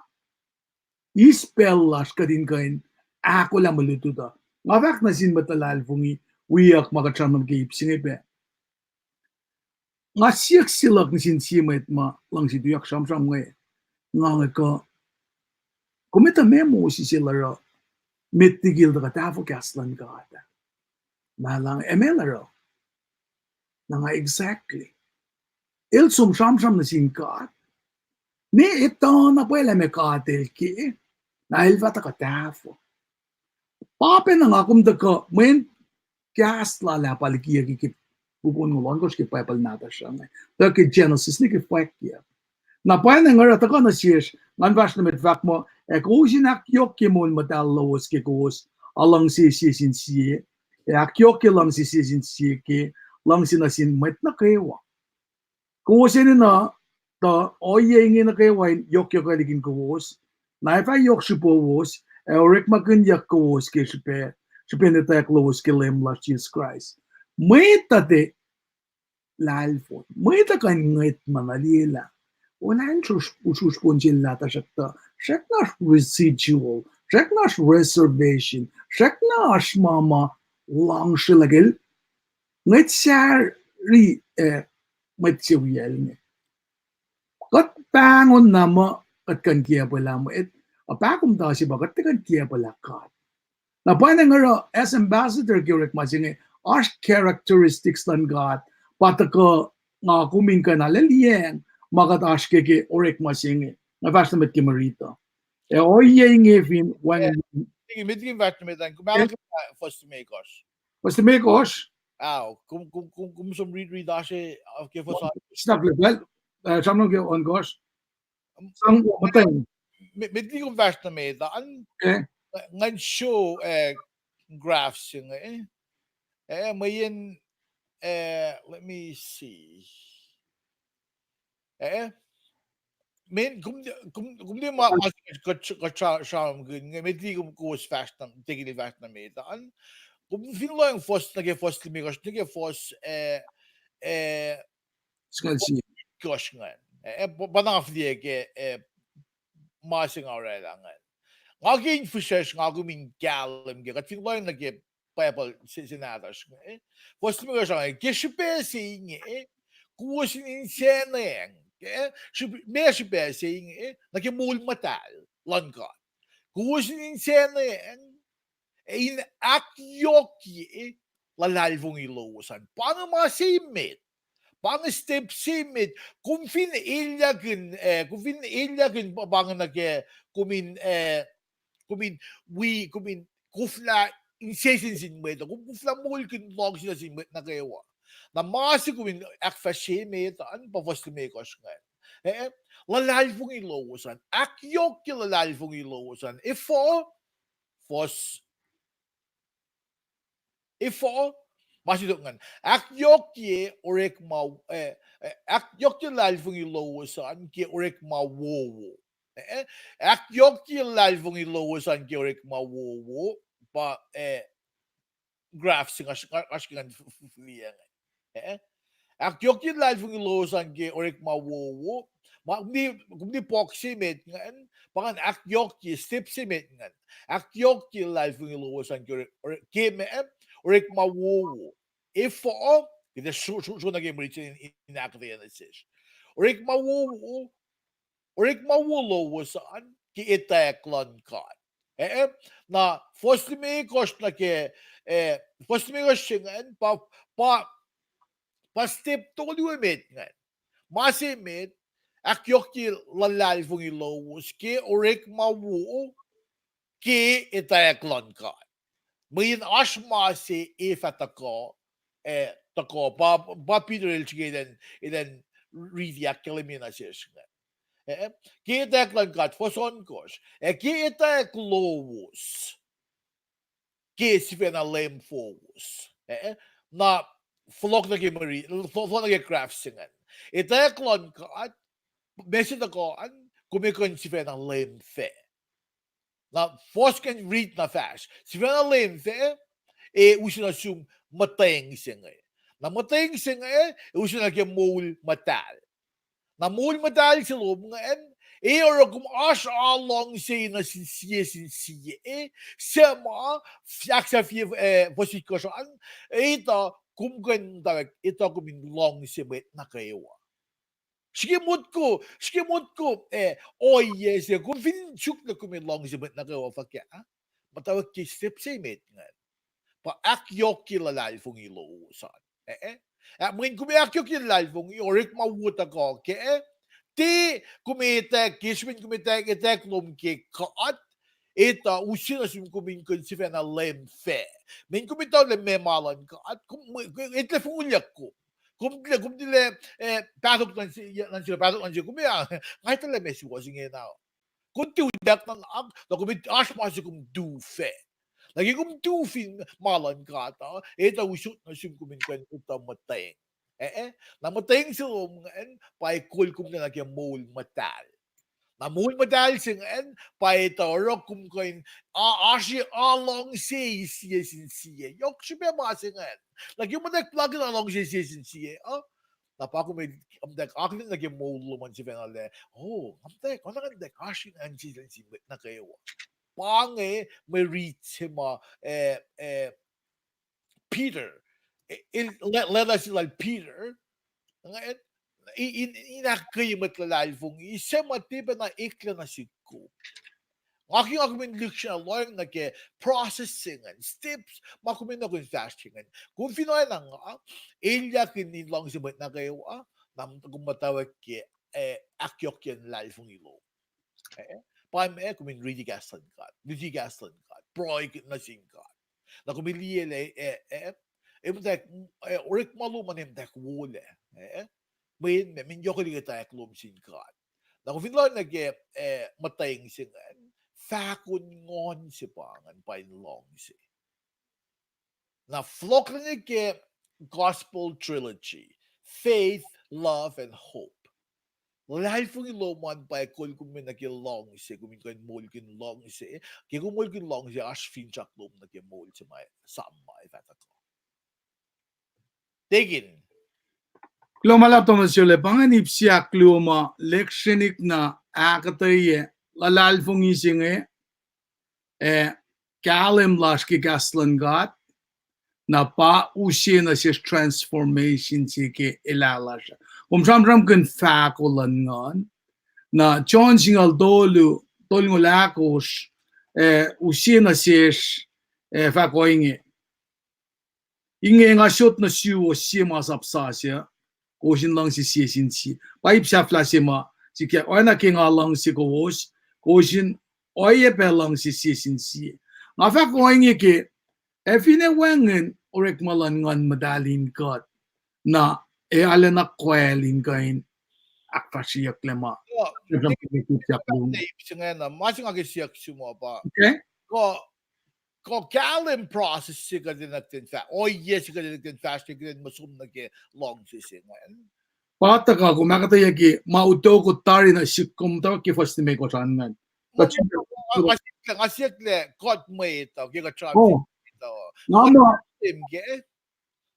eis pacl lasr kuht in kuh in ahkolah mwe lutlut uh. Nga fahk nuh sin mwet luhlahlfongi, wiyuck ma kuht sramsram ke ip se inge pac. Nga siyuck se luhk nuh sin sie mwet ma luhngse tuyak sramsram inge, nga inge kuh, kom etuh meac Moses el oruh met liki el tuhkuh tahfuh kahs luhn God ah? Ma lah, ac meac el oruh? Na nga exactly. El som sramsram nuh sin God. Ne etuh na pwacye lah meac God el ke, na el fah tuhkuh tahfuh. Pa pacna nga kom tuhkuh mweyen kahs lal ah pa likiyucki ke pupun ngo ohnkohsr ke Bible nahtuhsr uh inge, tuh ke Genesis ne ke fwackyuck. Na pwacnwacng oruh tuhkuh nuh sesr, ngan fahsr nuh met fahk muh, ac kowos in ahkyohkye moul muhtahl lowos ke kowos a luhngse sie sin sie, ac ahkyohkye luhngse sie sin sie ke luhngse nuh sin mwet nuh kwewa. Kowos enenuh tuh ohiyac inge nuh kwewa in yohkyohkwelihkihn kowos, na ac fah yohk srihpowos, ac orekmakihnyuck kowos ke srihpac, srihpen etwacack lowos ke Leum lasr Jisus Kraist. Mwet uh tiac lahlfon, mwet uh kuh in ngwetma na liyelah. Olah in usrusr pon sel lah tuhsruhktuh srackna oasr residual, srackna oasr reservation, srackna oasr ma ma luhngsrelahkel ngwet sahri, eh, mwet se wiyacl inge. Kuht pahngon na muh kuht kuh in kiacpwelah mwet, a pahkomuhta se pa kuht tiac kuh in kiacpwelah God. Na pwacnwacng oruh as ambassador ke orekma se inge, oasr characteristics luhn God pa tuhkuh nga kom in kuh in aleliyacng ma kuht oasr ke ke orekma se inge. Nga fahsr nuh met ke mwe riti uh, ac ohiyac inge fin wacngihn. Met liki fahsr nuh met an, kom alu ke fuhs limekohsr. Fuhs limekohsr. Ao, kom, kom, kom, kom som read, read oasr ke fuhs. Stakle pal, eh, sramsram ke ohnkohsr. Sang muhtweng. Met liki kom fahsr nuh met an, ngan show, eh, graph se inge. Eh, mweyen, eh, let me see. Eh, men, kom, kom, kom tiac ma, ma, kuht, kuht sra-, sramsramkihn inge, met liki kom kowos fahsr nuh, tekin fahsr nuh met an. Kom fin lohacng fuhs, nuh ke fuhs limekohsr, nuh ke fuhs, eh, eh, singucul sie. Kohsr ingacn. Eh, pa, pa nga fihliyac ke, eh, ma se nga orwaclah ingacn. Nga ke in fihsracsr nga kom in kahlwem ke, kuht fin lohacng nuh ke Bible se, se nahtuhsr inge. Fuhs limekohsr inge, ke srihpac se inge, kowos in insacnweacng, eh, srihp-, meac srihpac se inge, nuh ke moul muhtahl luhn God. Kowos in insacnweacng, ac in ahkyohkye luhlahlfongi lowos an. Pa inge ma se met. Pa inge step se met. Kom fin elyahkihn, eh, kom fin elyahkihn pa, pa inge nuh ke, kom in, eh, kom in wi, kom in koflah insesen sin mwet, kom koflah moulkihn luhngse nuh sin mwet nuh kwewa. Na ma se kom in ahkfahsrye met an pa fuhs limekohsr ingacn. Eh, luhlahlfongi lowos an. Ahkyohkye luhlahlfongi lowos an. Efuh? Fuhs Efuh? Ma se tok ingacn. Ahkyohkye orekma, eh, eh, ahkyohkye luhlahlfongi lowos an ke orekma wowo. Eh, eh, ahkyohkye luhlahlfongi lowos an ke orekma wowo. Pa, eh, graph se nga, nga, nga srihke ngan f-, f-, fihliyac inge. Eh, ahkyohkye luhlahlfongi lowos an ke orekma wowo. Ma, kom tiac, kom tiac puk se met ingacn, pa ingacn ahkyohkye, step se met ingacn. Ahkyohkye luhlahlfongi lowos an ke ore-, ore-, ke ma, eh, orekma wowo. Efuh? Kuht ac sro-, sro-, sro nuh ke mwe riti in, in, in ahkuhtweyac nuh sesr. Orekma wowo, orekma wo lowos an ke etwacack luhn God. Eh, eh, na fuhs limekohsr nuh ke, eh, fuhs limekohsr se ingacn, pa, pa, pa step tolu emet ingacn. Ma se met, ahkyohkye luhlahlfongi lowos ke orekma wo, ke etwacack luhn God. Mweyen oasr ma se ac fah tuhkuh, eh, Tuhkuh, pa, pa Peter el srihke elan, elan riti ahkkahlwemye nuh sesr inge. Eh, ke etwacack luhn God, fuhs ohnkohsr. Eh, ke etwacack lowos ke sifacna leum fowos. Eh, na fohlohk nuh ke mari, fohlohk nuh ke graph se ingacn. Etwacack luhn God, ma se tuhkuh an, kom kuh in sifacna leum fac. Na fuhs ingacn riti na fahsr. Sifacna leum fac, e use nuh sum muhtweng se inge. Na muhtweng se inge, e use nuh ke moul muhtahl. Na moul muhtahl se lom ingacn, e oruh kom oasr aluhngse nuh sin sie sin sie, e, suc ma, ahksahfye, eh, fuhs itkohsr an, etuh kom kuh in, etuh kom in luhngse mwet nuh kwewa. Srihke motko, srihke motko, eh, ohiyac se, kom fin suk lah kom in luhngse mwet nuh kwewa fuhkah, muhtwacwacack ke step se met ingacn. Pa ahkyohkye luhlahlfongi lowos an. Eh, eh. Ah, mweyen kom ahkyohkye luhlahlfongi, orekma wo tuhkuh kac, eh. Tiac kom etwacack, ke srihpen kom etwacack, etwacack lom ke God, etuh use nuh sum kom in kuh in sifacna leum fac. Mweyen kom etuh lah meac ma luhn God, kom, etuh lah fongulyak kom. Kom tilac, kom tilac, eh, pahtok nuh se, nuh se, pahtok nuh se, kom ac, nga etuh lah meac suwohs ingena. Kom tiac utuck nuhnak, na kom oasr ma se kom tu fac. Na ke kom tu fin ma luhn God uh, etuh usot nuh sum kom in kuh in etuh muhtweng. Eh, eh, na muhtweng se lom ingacn, pa e kol kom nuh ke moul muhtahl. Na moul muhtahl se ingacn, pa etuh oruh kom kuh in, a, oasr aluhngse sie sin sie. Yohk srihpac ma se ingacn. Na ke muhtwacwacack plug in aluhngse sie sin sie, uh? Na pa kom, muhtwacwacack akihlen nuh ke moul lom an sifacna lah, oh, nga muhtwacwacack, nga muhtwacwacack oasr in an sie sin sie nuh kwewa. Pa inge mwe rit se ma, eh, eh, Peter, eh, el, le-, letter se lal Peter, nga, in, in, in ahkkweye mwet luhlahlfongi, suc ma tiac pacna eklac nuh sihk kom. Nga ke nga kom in lihksreni lohacng nuh ke process se ingacn, steps ma kom enenuh in fahsr ke ingacn. Kom fin oacna nga, elyah in, in luhngse mwet nuh kwewa, na kom muhtwacwacack ke, eh, ahkyohkyacn luhlahlfongi lom. Eh, pa ma kom in riti kahs luhn God, luti kahs luhn God, pruhe nuh sin God. Na kom in liye lah, eh, eh, eh, muhtwacwacack, eh, orekma lom an muhtwacwacack wolac, eh, mweyen ma, mweyen yohk liki etwacack lom sin God. Na kom fin lohacng nuh ke, eh, muhtweng se ingacn, fahkon nguhn se pa ingacn pa in luhngse. Na fohlohk nuh ke gospel trilogy, faith, love, and hope. Luhlahlfongi lom an pa e kol kom nuh ke luhngse, kom in kuh in moulkihn luhngse. Ke kom moulkihn luhngse, oasr finsrak lom nuh ke moul se ma, sam ma ac fah tuhkuh. Tekin. Kuloh ma luhlahp Thomas Yole, pa ingacn ip se ahkluo ma lihksreni na ahkuhtweyac luhlahlfongi se inge, eh, kahlwem lasr ke kahs luhn God, na pa use nuh sesr transformation se ke elah lasr uh. Kom sramsramkihn fahko luhn nguhn, na John singucul tolu, tolngoul ahkosr, eh, use nuh sesr, eh, fahk ohinge. Inge nga sot nuh suwos sie masap sasuc, kowos in luhngse sie sin sie. Pa ip sahflah se ma sikyak, oacna ke nga luhngse kowos, kowos in oacyacpac luhngse sie sin sie. Nga fahk ohinge ke, ac finne wacngihn orekma luhn Nguhn Muhtahl in kuht, na ac arulacna kwacl in kuh in ahkfahsryeyucklac ma. Ma se nga ke siyuck sum uh pa, kuh, kuh kahlwem process se kuht enenuh in fah, ohiyac se kuht enenuh in fahsr ke kuht in muh som nuh ke luhngse se ingacn. Pa tuhkuh kom ahkuhtweyac ke ma utuckuh tari nuh sihk kom tuhkuh ke fuhs limekohsr an ingacn. Nga siyucklac, nga siyucklac kuht mwet uh ke kuht sramsram. Nga muh,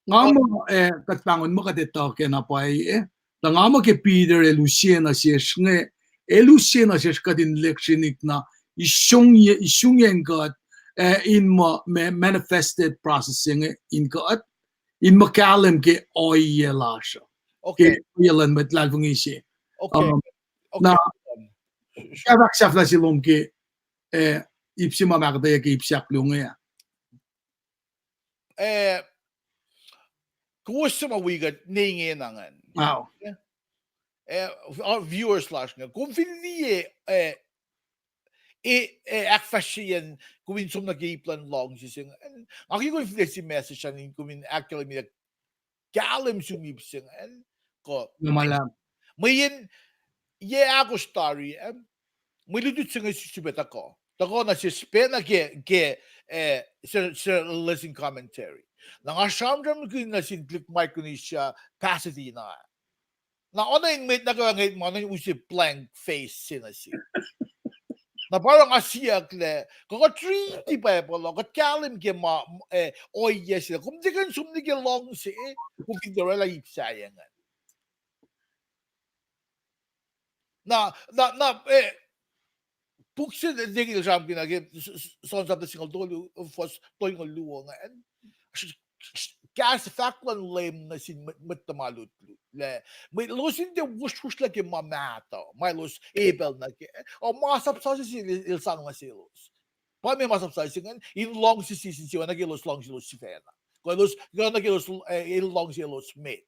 nga muh, eh, kuht pahngon muh kuht etuh ke na pwacye, eh. Tuh nga muh ke Peter el use nuh sesr inge, el use nuh sesr kuht in lihksreni na, isungiyacn kuht, eh, in muh manifested process se inge in kuht, in muh kahlwem ke ohiyac lasr uh. Ke ohiyac luhn mwet luhlahlfongi se. Na, sahflah se lom ke, eh, ip se ma ahkuhtweyac ke ip se ahkluo inge. Eh, kowos suc ma wi kuht ne ingena ingacn, eh, viewers lasr inge, kom fin liye, eh, eh, ahkfahsryeyacn kom in som nuh ke ip luhn luhngse se ingacn, nga ke kom fin liye se message an in kom in ahkkahlwemye kahlwem sum ip se ingacn, kuh, mweyen yac ahkosr tari ah, mwe lutlut se inge sifilpac tuhkuh. Tuhkuh nuh sesr pacna ke, ke, eh, Standard Lesson Commentary. Na nga sramsramkihn nuh sin tuhlihk Micronesia, Pasadena. Na oacna in mwet nuh kwewa ngwet ma oacna in use blank face se nuh sihk. Na pa oruh nga siyucklac, kuh kuht riti Bible uh, kuht kahlwem ke ma, eh, ohiyac se lah kom tiac kuh in som nuh ke luhngse, kom fin tiac orwaclah ip sahyac ingacn. Na, na, na, eh, puk se Daniel sramsramkihn ah ke, s-, s-, John sapta singucul tolu, fuhs tolngucul luo ingacn. Kahs fahk luhn Leum nuh sin mwet, mwet tuhma lutlut. Lah, mwe elos in tiac wosrwohsrlah ke ma mahtuh, ma elos epacl nuh kac. O masap sasuc se el, el sang nuh selos. Pa ma masap sasuc se ingacn, in luhngse sie sin sie, oacna ke elos luhngse elos sifacna. Kuh elos, oacna ke elos, eh, el luhngse elos met.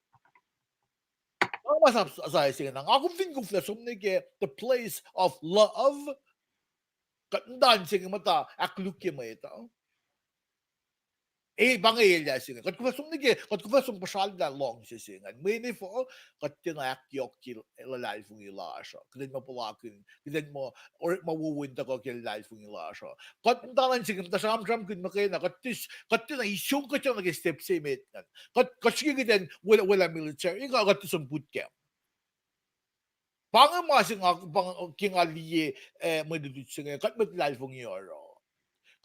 Nga masap sasuc se ingacn, nga kom fin koflah som nuh ke the place of love, kuht muhta in se inge muhta ahkkolukye mwet uh. E, pa inge elyah se inge. Kuht koflah som nuh ke, kuht koflah som puhsrallah luhngse se ingacn. Mweyen efuh, kuht tiacna ahkyohkye luhlahlfongi lasr uh. Kuht in muh puhlakihn, kuht in muh orekma wowo in tuhkuh ke luhlahlfongi lasr uh. Kuht muhta in se inge muhta sramsramkihn muhkwena, kuht, kuht tiacna isong kuht nuh ke step se met ingacn. Kuht, kuht srihke kuht in welah, welah military, kuht, kuht tiac som boot camp. Pa inge ma se nga, pa inge ke nga liye, eh, mwe lutlut se inge, kuht mwet luhlahlfongi oruh.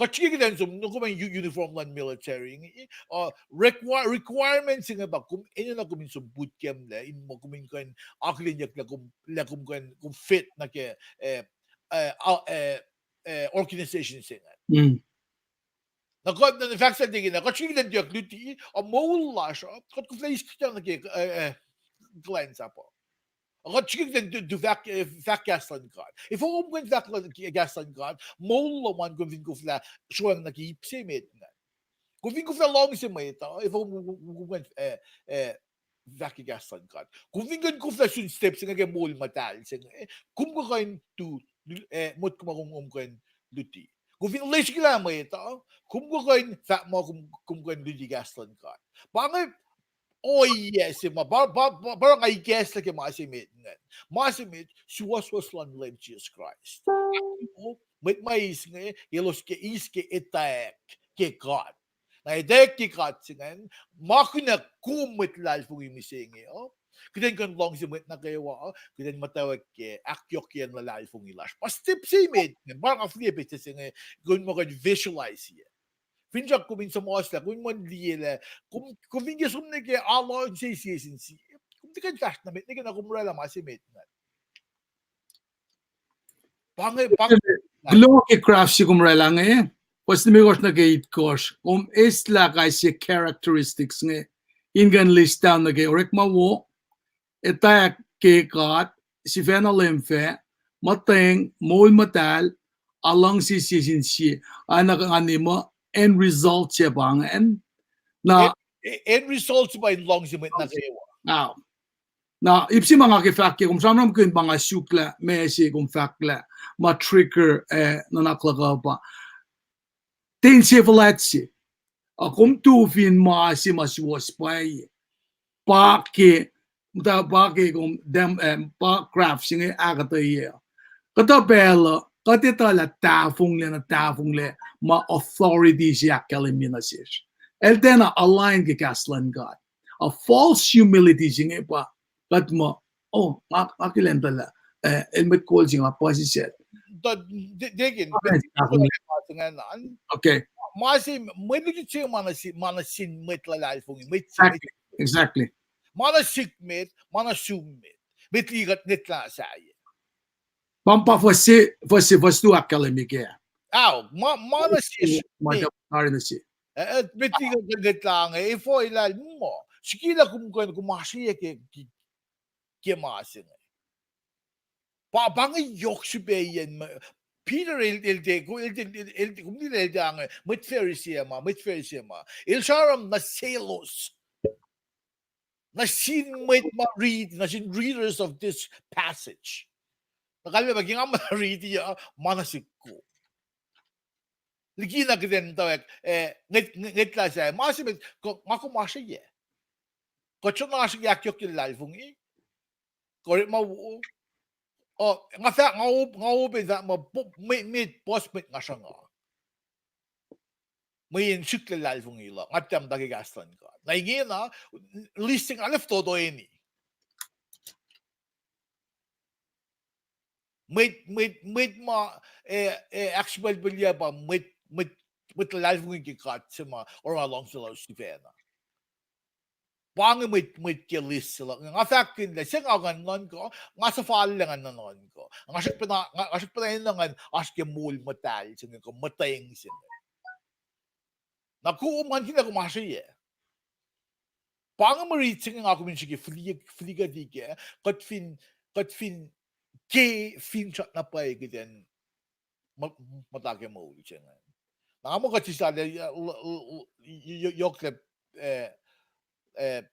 Kuht srihke kuht in som, no, kom in u-, uniform luhn military inge, uh, require-, requirement se inge pa kom enenuh kom in som boot camp lac, in muh kom in kuh in akihlenyuck lah kom, lah kom kuh in, kom fit nuh ke, eh, eh, uh, eh, eh, organization se inge. Na kuht, na fahk se inge, na kuht srihke kuht in tuyak luti, a moul lasr uh, kuht koflah eis kuhtwena ke, eh, eh, kuhlwacnsap uh. Kuht srihke kuht in tu, tu fahk, eh, fahk kahs luhn God. Efuh kom kuh in fahk luhn, kahs luhn God, moul lom an kom fin koflah sroacng nuh ke ip se met ingacn. Kom fin koflah luhngse mwet uh, efuh kom, kom, kom kuh in, eh, eh, fahk ke kahs luhn God. Kom fin kuh in koflah sun step se inge ke moul muhtahl se inge, kom kuh kuh in tu, eh, motko ma kom, kom kuh in luti. Kom fin lesrkilah mwet uh, kom kuh kuh in fahk muh kom, kom kuh in luti kahs luhn God. Pa inge ohiyac se ma, pa, pa, pa, pa nga ikacslah ke ma se met ingacn. Ma se met, suwohswohs luhn Leum Jisus Kraist. Mwet ma eis inge, elos ke eis ke etwacack ke God. Na etwacack ke God se ingacn, ma kunac kom mwet luhlahlfongi mihsenge uh, kuht in kuh in luhngse mwet nuh kwewa uh, kuht in muhtwacwacack ke ahkyohkyacn luhlahlfongi lasr. Pa step se met ingacn, pa nga fihliyac petsac se inge, kom in muh kuh in visualize-ye. Finsrak kom in suhmuhslah, kom in muh liye lah, kom, kom fin ke som nuh ke alu se sie sin sie, kom tiac kuh in fahsr nuh met, nuh ke na kom orwaclah ma se met ingacn. Pa inge, pa inge. Kuloh ke graph se kom orwaclah inge, fuhs limekohsr nuh ke itkohsr, kom eslah kais sie characteristics inge, in kuh in list down nuh ke orekma wo, etwacack ke God, sifacna Leum fac, muhtweng, moul muhtahl, a luhngse sie sin sie, a na nga ne muh, end result se pa ingacn. Na, e-, e-, end result se pa in luhngse mwet nuh kwewa. Na ip se ma nga ke fahk ke, kom sramsramkihn ma nga suk lah, ma se kom fahk lah, ma trigger, eh, nuhnak luhk uh pa ten se fuhlwact se. A kom tu fin ma se ma suwohs pwacye. Pa ke, muhta pa ke kom, dem, eh, pa graph se inge ahkuhtweyac. Kuhtuh pacl uh, kuht etuh lah tahfonglac na tahfonglac ma authority se ahkkahlwemye nuh sesr. El tiacna align ke kahs luhn God. A false humility se inge pa, kuht muh, oh, nga, nga akihlen tuh lah, eh, el mwet kol se nga puhsisacl. Tuh, de-, deacon, okay. Ma se, mwet liki se ma nuh sin, ma nuh sin mwet luhlahlfongi, mwet se, exactly, exactly. Ma nuh sihk met, ma nuh sum met. Met liki kuht ngwetlah sahyac. Pa, pa fuhs se, fuhs se, fuhs luo ahkkahlwemye ke. Ao, ma, ma nuh sesr met. Met liki kuht ngwetlah inge, efuh elah muh, srihke lah kom kuh in, kom asriyac ke, ke, ke ma se inge. Pa, pa inge yohk srihpacyacn ma, Peter el, el te, el te, el, el te, kom liye el te ange, mwet Pharisee ma, mwet Pharisee ma. El sramsram nuh selos. Nuh sin mwet ma read, nuh sin readers of this passage. Na kalmac pa ke nga ma riti uh, ma nuh sihk kom. Likina kuht in tuh, eh, ngwet-, ngwet-, ngwetlah sahyac, ma se met, ko-, nga kom asriyac. Kuht sruhn oasr ke ahkyohkye luhlahlfongi, kuh orekma wo. Uh, nga fahk, nga op, nga open fahk muh, met, met, puhs met nga sruhnga. Mweyen srihklac luhlahlfongi luhk, nga tiac muhta ke kahs luhn God. Na ingena, list se nga lef totoeni. Mwet, mwet, mwet ma, eh, eh, ahksipwaclpaclye pa mwet, mwet, mwet luhlahlfongi ke God se ma oruh luhngse lalos sifacna. Pa inge mwet, mwet ke list se luhk. Nga fahk kihn lah se nga ngan nuhnkuh, nga suhfallac ngan nuhnkuh. Nga srackpacna, nga, nga srackpacna enenuh ngan oasr ke moul muhtahl se inge kuh muhtweng se inge. Na kom ngan kihla kom oasr yac. Pa inge mwe rit se inge nga kom in srihke fihli-, fihliyac kac, kuht fin, kuht fin ke finsrak na pwacye kuht in muh-, muhta ke moul se inge. Na nga muh kuht sislah, eh, l-, l-, l-, y-, y-, yohk lah, eh, eh,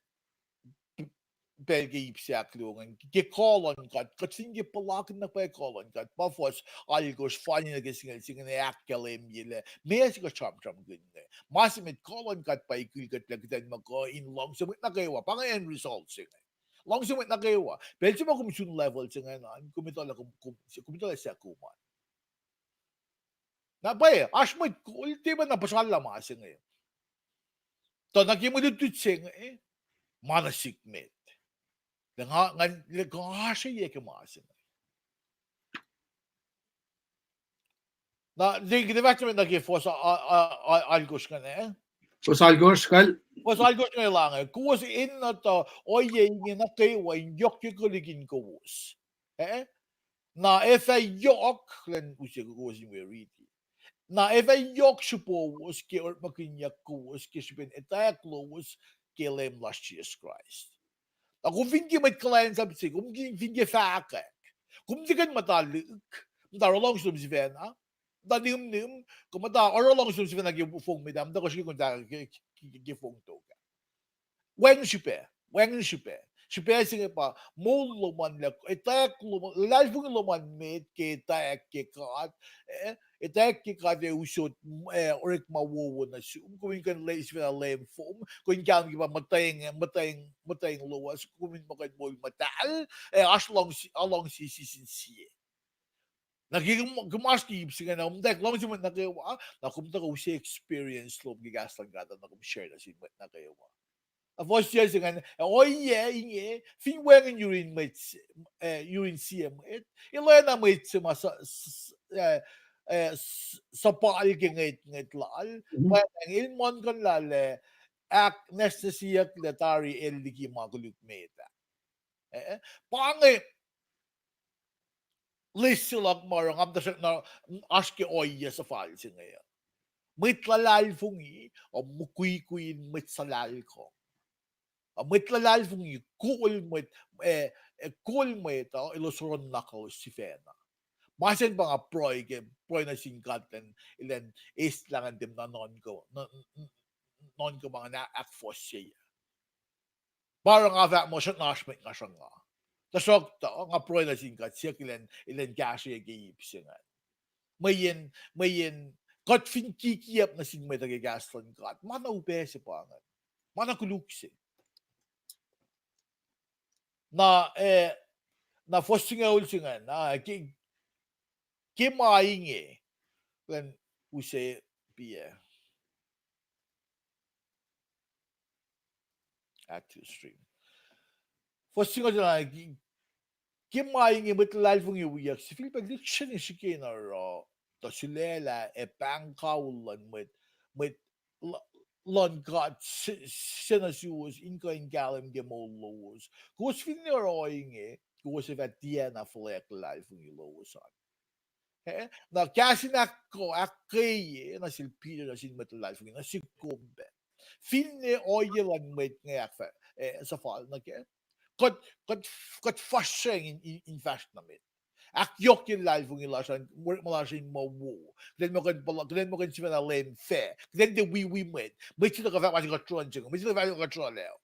pacl ke ip se ahkluo ingacn, ke kuh luhn God, kuht fin ke puhlakihn na pwacye kuh luhn God, pa fuhs alkosr, fani nuh ke singucul se inge, ahkkahlwemye lah meac se kuht sramsramkihn inge. Ma se met kuh luhn God pa ikihn kuht lah kuht in muh kuh in luhngse mwet nuh kwewa, pa inge end result se inge. Luhngse mwet nuh kwewa. Pacl se ma kom sun level se ingacn an, kom etuh lah kom, kom, kom etuh lah suc kom an. Na pwacye, oasr mwet kol, tiac pacna puhsrallah ma se inge. Tuh nuh ke mwe lutlut se inge, ma nuh sihk met. Lah nga, nga, lah nga oasr yac ke ma se inge. Na, kuht ac fahsr nuh met nuh ke fuhs a-, a-, a-, alkosr ingacn, eh? Fuhs alkosr, kal? Fuhs alkosr ingacn lah inge, kowos enenuh tuh ohiyac inge nuh kwewa in yohk ke koluk in kowos. Eh? Na ac fah yohk, kuhlwacng use kowos in wi riti. Na ac fah yohk srihpowos ke orekmakihnyuck kowos ke srihpen etwacack lowos ke Leum lasr Jisus Kraist. Na kom fin ke mwet kuhlwacnsap se, kom fin ke fahkwack, kom tiac kuh in muhta lihk, muhta oruh luhngse lom sifacna, muhta nihmnihm, kuh muhta oruh luhngse lom sifacna ke fong met ah, muhta kuh srihke kom ta ke, ke, ke fong tok ah. Wacngihn srihpac, wacngihn srihpac. Srihpac se inge pa moul lom an lah, etwacack lom an, luhlahlfongi lom an met ke etwacack ke God, eh, etwacack ke God ac usot, eh, orekma wowo nuh sum, kom in kuh in le-, sifacna leum fom, kom in kahlwem ke pa muhtweng, muhtweng, muhtweng lowos, kom in muh kuh in moul muhtahl, eh, oasr luhngse, luhngse sie sin sie. Na ke kom, kom oasr ke ip se inge, na kom muhtwacwacack luhngse mwet nuh kwewa, na kom tuhkuh use experience lom ke kahs luhn God, na kom share nuh sin mwet nuh kwewa. Na fuhs se inge, ohiyac inge fin wacngihn yurin mwet, eh, yurin sie mwet, el oacna mwet se ma su-, su-, eh, eh, s-, suhpal ke ngwetngwet lal, pa el muhlkuhnlah lah ahknwacsnwacsyeyucklac tari el liki ma koluk met ah. Eh, pa inge list se luhk ma oruh nga muhta srackna oasr ke ohiyac suhfal se inge uh. Mwet luhlahlfongi uh mukwikwi in mwet suhlahlkong. Uh, mwet luhlahlfongi kol mwet, eh, eh, kol mwet uh elos oruh nuhnak lalos sifacna. Ma se inge pa nga pruhe ke, pruhe nuh sin God elan, elan eislah ngan tiac nuhnkuh, nuhnkuh ma ngan ahkfohsye. Pa oruh nga fahk muh srackna oasr mwet nga sruhnga. Tuhsruhktuh nga pruhe nuh sin God siyuck elan, elan kahsrweyuc ke ip se ingacn. Mweyen, mweyen kuht fin kikiyacp nuh sin mwet uh ke kahs luhn God, ma na upac se pa ingacn. Ma na koluk se. Na, eh, na fuhs singucul se ingacn, na, ke, ke ma inge, kuhlwacng use piac. Add to stream. Fuhs singucul se, ke ma inge mwet luhlahlfongi wiyuck sifilpac lihksreni srihke in oruh, tuh sulaclah ac pahng kawihl luhn mwet, mwet l-, luhn God se, se nuh suwos in kuh in kahlwem ke moul lowos. Kowos finne oruh ohinge, kowos ac fah tiacna fuhlweack luhlahlfongi lowos an. Eh, na kahs in ahk-, ahkkweye nuh sel Peter nuh sin mwet luhlahlfongi, nuh sik kom pac. Finne ohiyac luhn mwet inge ahkfah-, eh, suhfal nuh kac, kuht, kuht, kuht fahsracng in, in, in fahsr nuh met. Ahkyohkye luhlahlfongi lasr an, orekma lasr in muh wo. Kuht in muh kuh in puhla-, kuht in muh kuh in sifacna leum fac. Kuht in tiac wiwi mwet. Mwet se tuhkuh fahk ma se kuht sruhn se inge. Mwet se tuhkuh fahk kuht sruhlac.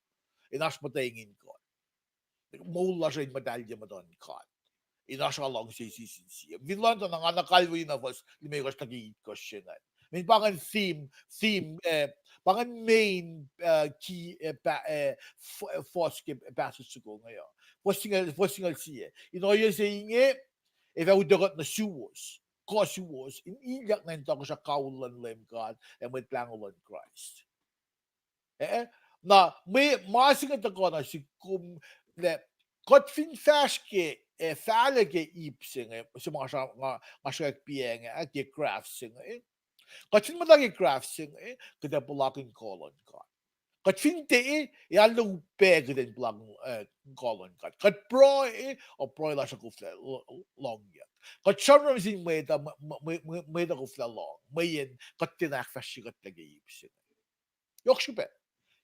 In oasr muhtweng in kuht. Moul lasr in muhtahlye muhtuhn God. In oasr luhngse sie sin sie. Fin luhngse na nga na kalweni na fuhs limekohsr nuh ke itkohsr se ingacn. Min pa ingacn theme, theme, eh, pa ingacn main, eh, key, eh, pa-, eh, f-, eh, fuhs ke passage soko inge uh. Fuhs singucul, fuhs singucul sie. In ohiyac se inge, ac fah utuckuh nuh suwos, kuh suwos in ilyak nuh in tohkohsrah kawihl luhn Leum God ac Mwet Lahngo luhn Kraist. Eh, na mwe, ma se inge tuhkuh nuh sihk kom lah kuht fin fahsr ke, eh, fahlac ke ip se inge, se ma nga, nga sruhkwack piac inge, eh, ke graph se inge. Kuht fin muhta ke graph se inge, kuht ac puhlakihn kuh luhn God. Kuht fin tiac, ac arlac upac kuht in puhlakihn, eh, kuh luhn God. Kuht pruhe, eh, pruhe lasr uh koflah lo-, lohngyuck. Kuht sramsram sin mwet uh, mwe-, mwe-, mwe-, mwet uh koflah lohng. Mweyen kuht tiacna ahkfahsrye kuhtlac ke ip se inge. Yohk srihpac.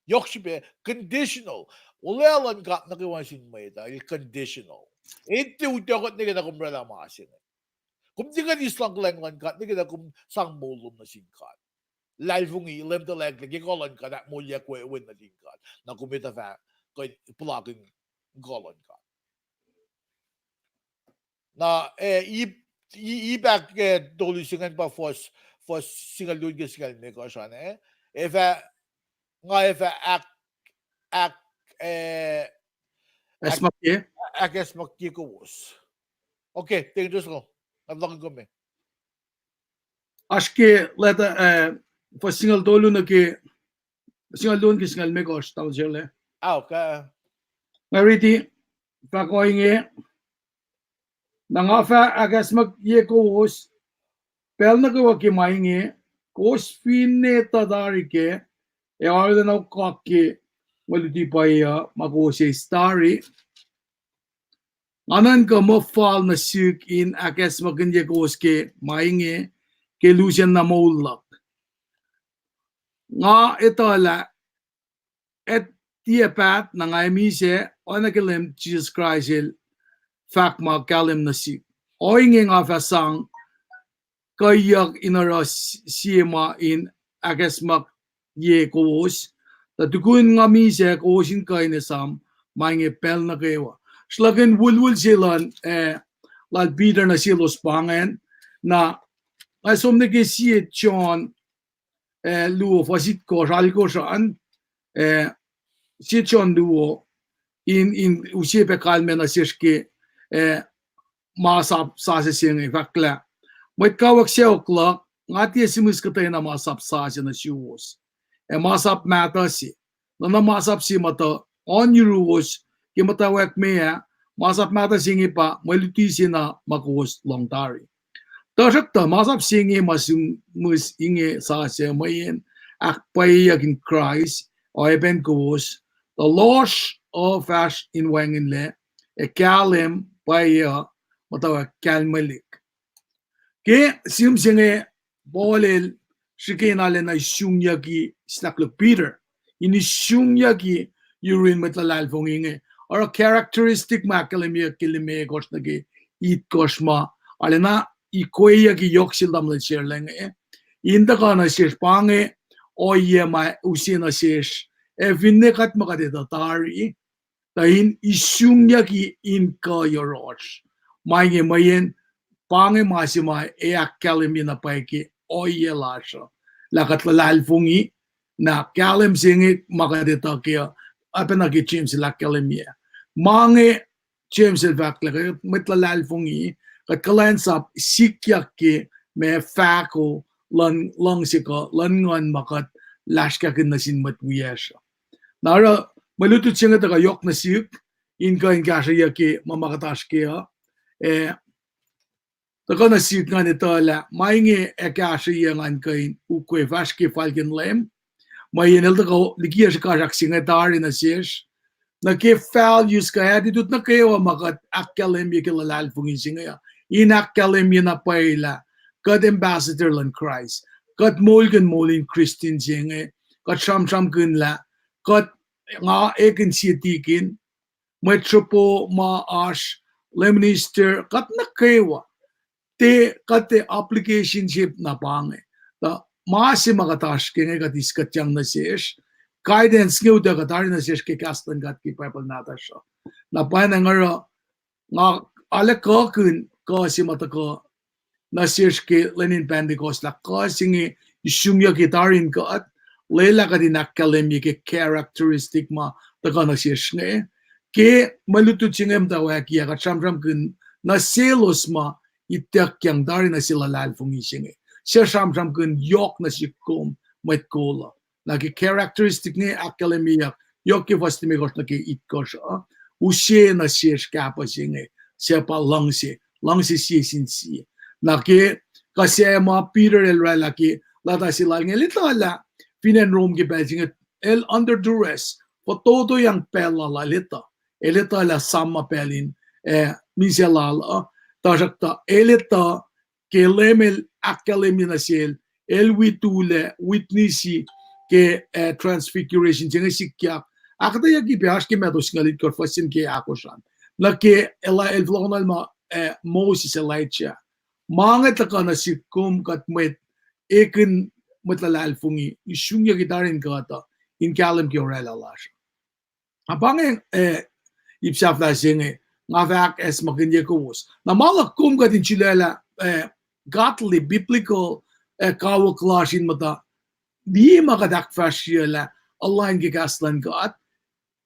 Yohk srihpac, conditional. Olwelah luhn God nuh kwewa nuh sin mwet uh, el conditional. El tiac utuckuh kuht nwe ke na kom orwaclah ma se inge. Kom tiac kuh in eis luhngkuhlwacng luhn God nwe ke na kom sang moul lom nuh sin God. Luhlahlfongi, Leum tuhlac ke kuh luhn God, ahkmoulyak we, wen nuhtin God. Na kom etuh fah kuh in puhlakihn kuh luhn God. Na, eh, ip, i-, ip ahk, eh, tolu se ingacn pa fuhs, fuhs singucul luo ke singucul limekohsr an, eh. Ac fah, nga ac fah ahk-, ahk-, eh, ahk-, ahkacsmakye kowos. Okay, thank you, Joseph. Nga luhngkuhn kom me. Oasr ke leta, eh, fuhs singucul tolu nuh ke, singucul luo ke singucul limekohsr, tamuhlwel Sherle. Nga riti, fahk ohinge, na nga fah ahkacsmakye kowos pacl nuh kwewa ke ma inge, kowos finne tuh tari kac, ac arulacna kac ke mwe luti pwacye uh ma kowos eis tari. Nga nuhnkuh muh fal nuh sihk in ahkacsmakihnye kowos ke ma inge ke lusacna moul luhk. Nga etuh lah ac tiac paht na nga ac misac, oacna ke Leum Jisus Kraist el fahk ma kahlwem nuh sihk. Ohinge nga fah sang kuhiyuck in oruh s-, sie ma in ahkacsmakye kowos, tuh tukun nga misac kowos in kuh in esam ma inge pacl nuh kwewa. Sruhlakihn wulwul se luhn, eh, lal Peter nuh selos pa ingacn, na nga som nuh ke sie John, eh, luo fuhs itkohsr, alkohsr an, eh, sie John luo, in, in use pac kalmac nuh sesr ke, eh, masap sasuc se inge, fahk lah, mwet kawuck sacohk luhk, nga tiac sihmihs kuhtwena masap sasuc nuh suwos, ac masap mahtuh se, nuhna masap se muhtuh ohn yuruwos ke muhtwacwacack me ah, masap mahtuh se inge pa mwe luti se na ma kowos lohng tari. Tuhsruhktuh masap se inge ma sihmihs inge sasuc mweyen ahkpwacyeyuck in Kraist, oacyacpac kowos, tuh lohsr uh fahsr in wacngihnlac, ac kahlwem pwacye uh muhtwacwacack kalmelik. Ke sihm se inge Paul el srihke in arulacna isungyucki sislah koluk Peter, in isungyucki yurin mwet luhlahlfongi inge. Oruh characteristic ma ahkkahlwemyeyuck ke limekohsr nuh ke itkohsr ma arulacna ikoeyucki yohk sel tamuhlwel Sherle inge, in tuhkuh nuh sesr pa inge ohiyac ma use nuh sesr, ac finne kuht ma kuht etuh tari, tuh in isungyucki in kuh yohrohsr. Ma inge mweyen pa inge ma se ma ac ahkkahlwemye na pwacye ke ohiyac lasr uh, lah kuht luhlahlfongi, na kahlwem se inge ma kuht etuh ke uh, oacpacna ke James el ahkkahlwemye. Ma inge James el fahk lah kuht mwet luhlahlfongi, kuht kuhlwacnsap sikyak ke ma fahko luhn luhngse kuh luhn nguhn ma kuht lasrkahkihn nuh sin mwet wiyacsr uh. Na oruh mwe lutlut se inge tuhkuh yohk nuh sihk in kuh in kahsrweyuc ke ma ma kuht oasr ke uh, eh, tuhkuh nuh sihk ngan etuh lah ma inge ac kahsrweyuc ngan kuh in ukwe fahsr ke falkihn Leum, mweyen el tuhkuh liki srihkasrak se inge tari nuh sesr, nuh ke values kuh attitude nuh kwewa ma kuht ahkkahlwemye ke luhlahlfongi se inge uh, in ahkkahlwemye na pwacye lah kuht ambassador luhn Kraist, kuht moulkihn moul in Christian se inge, kuht sramsramkihn lah kuht, nga ekihn sie tikin, mwet sropo ma oasr, lay minister, kuht nuh kwewa, tiac kuht tiac obligation sip na pa inge. Tuh ma se ma kuht oasr ke inge kuht eis kuhtyang nuh sesr, guidance inge utuckuh tari nuh sesr ke kahs luhn God ke Bible nahtuhsr uh. Na pwacnwacng oruh nga arlac kuhkihn kuh se ma tuhkuh nuh sesr ke lwen in Pentecost lah kuh se inge isungyucki tari in God, lwelah kuht in ahkkahlwemye ke characteristic ma tuhkuh nuh sesr inge. Ke mwe lutlut se inge muhtwacwacack ah, kuht sramsramkihn nuh selos ma ituckyang tari nuh sin luhlahlfongi se inge. Suc sramsramkihn yohk nuh sihk kom mwet kol uh. Na ke characteristic inge ahkkahlwemyeyuck, yohk ke fuhs limekohsr nuh ke itkohsr uh, use nuh sesr kahpah se inge, suc pa luhngse, luhngse sie sin sie. Na ke kuh se ma Peter el oraclah ke leta se lal inge, el etuh lah fin acn Rome ke pacl se inge, el under duress, fototoyang pacl lal uh, el etuh. El etuh lah sam ma pacl in, eh, misac lal uh, tuhsruhktuh el etuh ke Leum el ahkkahlwemye nuh sel, el wi tulac, witness ke, eh, transfiguration se inge sikyak. Ahkuhtweyucki pac oasr ke Matthew singucul itkohsr fuhs se ke ahkosr an. Na ke el, el fohlohkohnacl ma, eh, Moses, Elijah. Ma inge tuhkuh nuh sihk kom kuht mwet, ekihn mwet luhlahlfongi, isungyucki tari in God uh, in kahlwem ke oraclah lasr. Na pa inge, eh, ip sahflah se inge, nga fahk acsmakihnye kowos. Na ma luhk kom kuht in sulaclah, eh, godly, biblical, eh, kawuck lasr in muhta, liye ma kuht ahkfahsryelah, align ke kahs luhn God.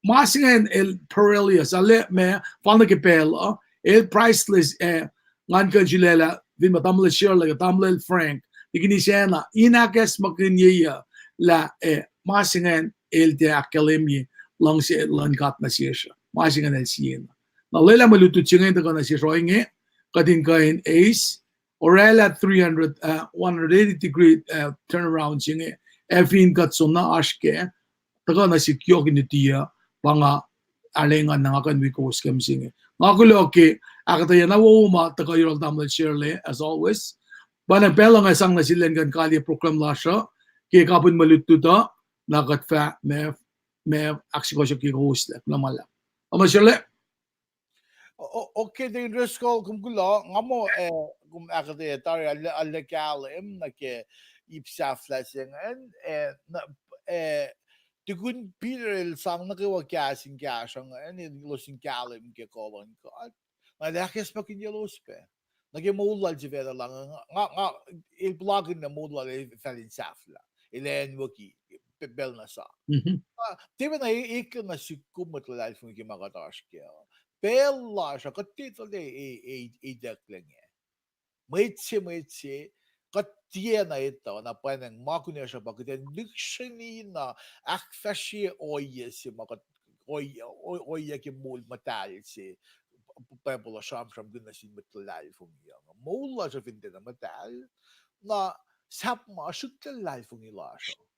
Ma se ingacn el perilous, arlac ma, fal nuh ke pacl uh, el priceless, eh, ngan kuh in sulaclah, fin ma tamuhlwel Shirley, tamuhlwel Frank, liki Nisana, in ahkacsmakihnye uh, lah, eh, ma se ingacn el tiac ahkkahlwemye luhngse luhn God nuh sesr uh. Ma se ingacn el siena. Na lwelah mwe lutlut se inge tuhkuh nuh sesr ohinge, kuht in kuh in eis, oraclah three hundred, uh, one hundred eighty degree, uh, turnaround se inge, ac fin kuht soenna oasr kac, tuhkuh nuh sihk yohk in luti uh, pa nga arlac engan na nga kuh in wi kowos ke mihsenge. Nga kuloh ke ahkuhtweyac na wowo ma tuhkuh yohrohl tamuhlwel Shirley, as always. Pa na pacl uh nga sang nuh sel in kuh in kalye program lasr uh, ke kapihn mwe lutlut uh, na kuht fah ma, ma ahksukohsohkye kowos lah, na ma lah. Tamuhlwel Shirley? O-, o-, okay, Deacon Driscoll, kom kuloh, nga muh, eh, kom ahkuhtweyac tari, arlac, arlac kahlwem nuh ke ip sahflah se ingacn, eh, na, eh, tukun Peter el sang nuh kwewa kahs in kahsruh ingacn, elos in kahlwem ke kuh luhn God, na el ahkacsmakihnyelos pac. Nuh ke moul lal sifacna lah, nga, nga, nga, el puhlakihn lah moul lal ac fal in sahflah, el acnwucki, pe-, pacl na sa. Ah, tiac pacna e-, eklac nuh sihk kom mwet luhlahlfongi ke ma kuht oasr kac. Pacl lasr uh, kuht tiac etuh lah e, e, e itucklac inge. Mwet se, mwet se, kuht tiacna etuh, na pwacnwacng ma kunacsr uh pa kuht in lihksreni na ahkfahsrye ohiyac se ma kuht, ohiyac, o-, ohiyac ke moul muhtahl se, Bible uh sramsramkihn nuh sin mwet luhlahlfongi uh. Moul lasr uh fin tiacna muhtahl, na sahp ma srihklac luhlahlfongi lasr uh.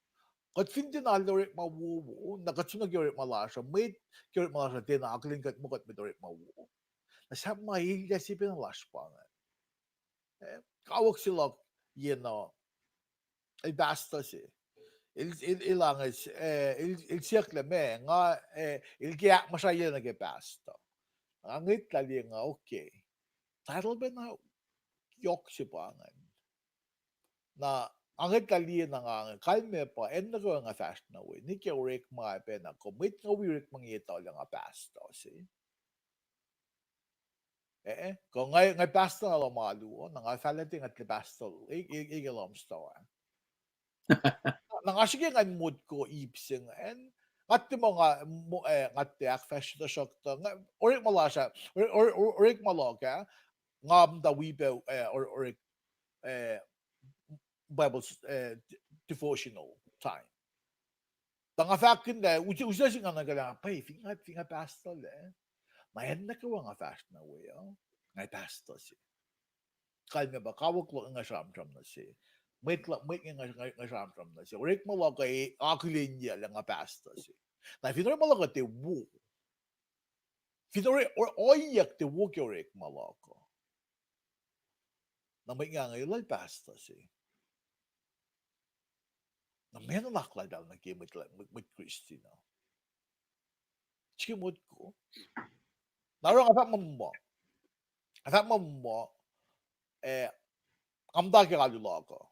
Kuht fin tiacna arlac orekma wowo, na kuht soenna ke orekma lasr uh, mwet ke orekma lasr uh tiacna akihlen kuht muh kuht mwet orekma wo, na sahp ma elyah se pacna lasr pa ingacn. Eh, kawuck se luhk yenuh, el pastor se. El, el, el anges, eh, el, el siyuck lah ma, nga, eh, el ke ahkmuhsrahiyac nuh ke pastor. Nga ngwetlah liye nga, okay. Title pacna yohk se pa ingacn. Na, nga ngwetlah liye na nga, kalmac pa, acn nuh kwewa nga fahsr nuh we, nwe ke orekma pacna, kuh mwet nga wi orekma inge etuh lah nga pastor se. Eh, kuh nga, nga pastor na lohm alu uh, na nga fahlac tiac nga tilac pastor, e, e, e ke lohm stau ah. Na nga srihke ngan motko ip se ingacn, nga tiac muh nga, mo-, eh, nga tiac ahkfahsrye, tuhsruhktuh, nga, orekma lasr ah, ore-, ore-, ore-, orekma luhk ah, nga muhta wi pac, eh, ore-, orek, eh, Bible, eh, devotional time. Tuh nga fahkkihn lah, use, use nuh sin nga nuh ke lah, pwacye, fin nga, fin nga pastor lac, na acn nuh kwewa nga fahsr nuh we uh, nga pastor se. Kalmac pa kawuck luhk nga sramsram nuh se. Mwet luhk, mwet nga, nga, nga sramsram nuh se. Orekma luhk uh e akihlenyuc lah nga pastor se. Na fin orekma luhk uh tiac wo, fin ore-, o-, ohiyac tiac wo ke orekma luhk uh, na mwet nga inge lal pastor se. Na meac nuhnak lal pacl nuh ke mwet, mwet, mwet Kristin uh? Srihke motko. Na oruh nga fahk muh muh. Nga fahk muh muh, eh, nga muhta ke alu luhk uh.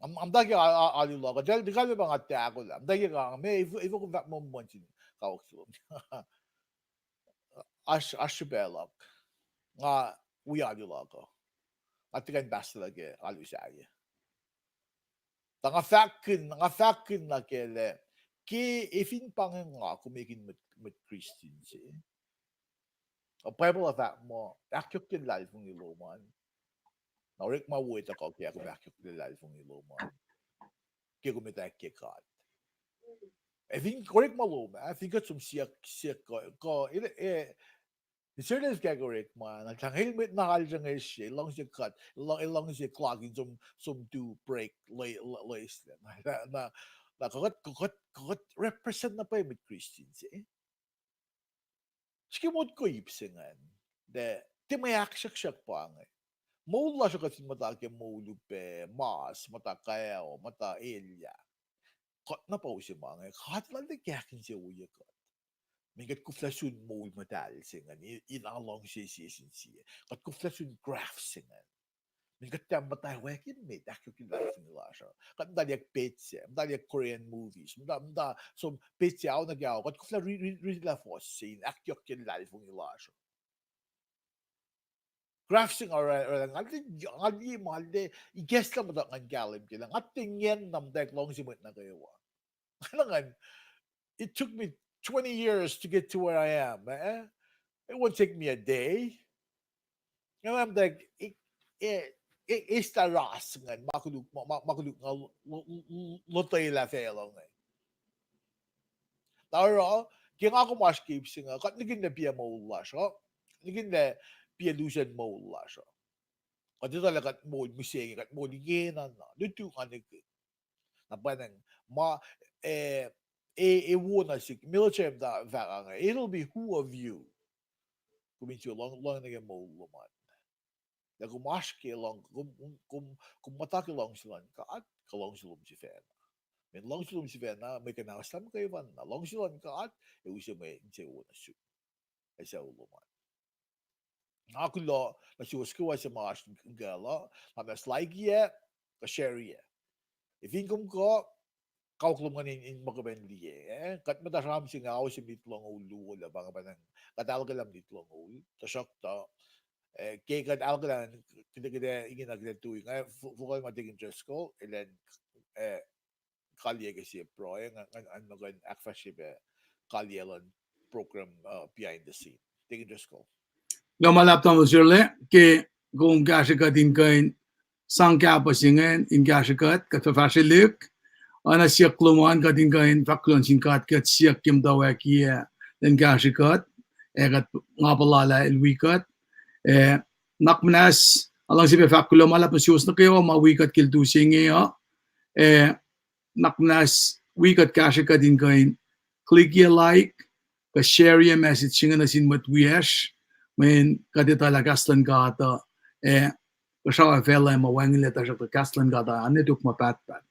Nga, nga muhta ke a-, a-, alu luhk uh. Tiac, tiac kalmac pa nga tiac ahkolah. Muhta ke nga, meac, efuh, efuh kom fahk muh muh sin kawuck se lom? Oasr, oasr srihpac luhk. Nga wi alu luhk uh. Nga tiac kuh in pastor lah ke alu sahyac. Tuh nga fahkkihn, nga fahkkihn na ke lah, ke efin pa inge nga kom ekihn mwet, mwet Christian se. Bible uh fahk muh, ahkyohkye luhlahlfongi lom an. Na orekma wo etuh kuh ke kom ahkyohkye luhlahlfongi lom an, ke kom etuh ke God. Efin orekma lom ah, fin kuht som siyuck, siyuck kuh, kuh, eh, eh, Israel ke orekma, na sang el mwet na alsrang esye, luhngse kuht, luhngse clock in som, som tu break, le, le, le, na, na, na kuht, kuht, kuht represent na pwacye mwet Christian se. Srihke motko ip se ingacn, lah tiac mwe ahksruhksruhk pa inge. Moul lasr uh kuht fin muhta ke moul upac, mas, muhta kaoh, muhta elyah. Kuht na pa use ma inge, God lal tiac kahk insewowo kuht. Mweyen kuht koflah sun moul muhtahl se ingacn, in, in a luhngse sie sin sie. Kuht koflah sun graft se ingacn. Mweyen kuht tiac muhtwacwacack emet, ahkyohkye luhlahlfongi lasr uh. Kuht muhtwacwacack petsac, muhtwacwacack Korean movies, muhta, muhta som petsac ao nuh ke ao. Kuht koflah ri, ri, riti lah fuhs se in ahkyohkye luhlahlfongi lasr uh. Graft se nga, nga, nga liye ma, ikacslah muhtuhk ngan kahlwem ke lah nga tiac ingena muhtwacwacack luhngse mwet nuh kwewa. Ngan, it took me twenty years to get to where I am, eh? It won't take me a day. Nga muhtwacwacack, eh, eh, eh, eslah ras ingacn, ma koluk, ma, ma, ma koluk nga lo, lo, lo, lotwelah facluh inge. Na oruh, ke nga kom oasr ke ip se inge, kuht nihkihn lah piac moul lasr uh, nihkihn lah piac lusen moul lasr uh. Kuht etuh lah kuht moul mihsenge, kuht moul ingena na, lutu nga nihkihn. Na pwacnwacng ma, eh, eh, eh, wo na sik, military muhta fahk inge, it'll be who of you. Kom in suk lohng, lohng nuh ke moul lom an. Lah kom oasr ke lohng, kom, kom, kom muhta ke luhngse luhn God, kuh luhngse lom sifacna. Mweyen luhngse lom sifacna, mwe kuhnahoslah muhkwena, luhngse luhn God, ac use mwe insewowo nuh sum ac sucu lom an. Nga kuloh nuh suwos kwewa suc ma oasr inkucl uh, na muhnahs like-i ac, kuh share-i ac. Efin kom kuh, kawuck lom ingacn in, in muhkwena liye, eh? Kuht muhta sram se inge ao se minit longoul luo lah pa nga pwacnwacng kuht ahluhkwelah minit longoul, tuhsruhktuh, eh, ke kuht ahluhkwelah, kuht, kuht, ingena kuht tui, nga fo-, fohlohk ma Deacon Driscoll, elan, eh, kaliyac ke sie pruhe, ngan, ngan, ngan muh kuh in ahkfahsrye pac kaliyac luhn program, uh, behind the scene. Deacon Driscoll. Kuloh ma luhlahp Thomas Shirley, ke kom kahsrwe kuht in kuh in sang kahpah se ingacn in kahsrwe kuht, kuht fah fahsrwelihk. Oacna siyuck lom an kuht in kuh in fahk kuloh nuh sin God, kuht siyuck ke muhtwacwacackiyac lwen kahsrwe kuht, ac kuht, nga puhla lah el wi kuht, ac nuhnak muhnahs, nga luhngse pac fahk kuloh ma luhlahp nuh suwos nuh kwewa ma wi kuht ke lutu se inge uh, ac nuhnak muhnahs wi kuht kahsrwe kuht in kuh in click-i like, kuh share-i message se inge nuh sin mwet wiyacsr, mweyen kuht etuh lah kahs luhn God uh, ac kuhsrao facluh ma wacngihnlac, tuhsruhktuh kahs luhn God uh, ac tok ma pahtpaht.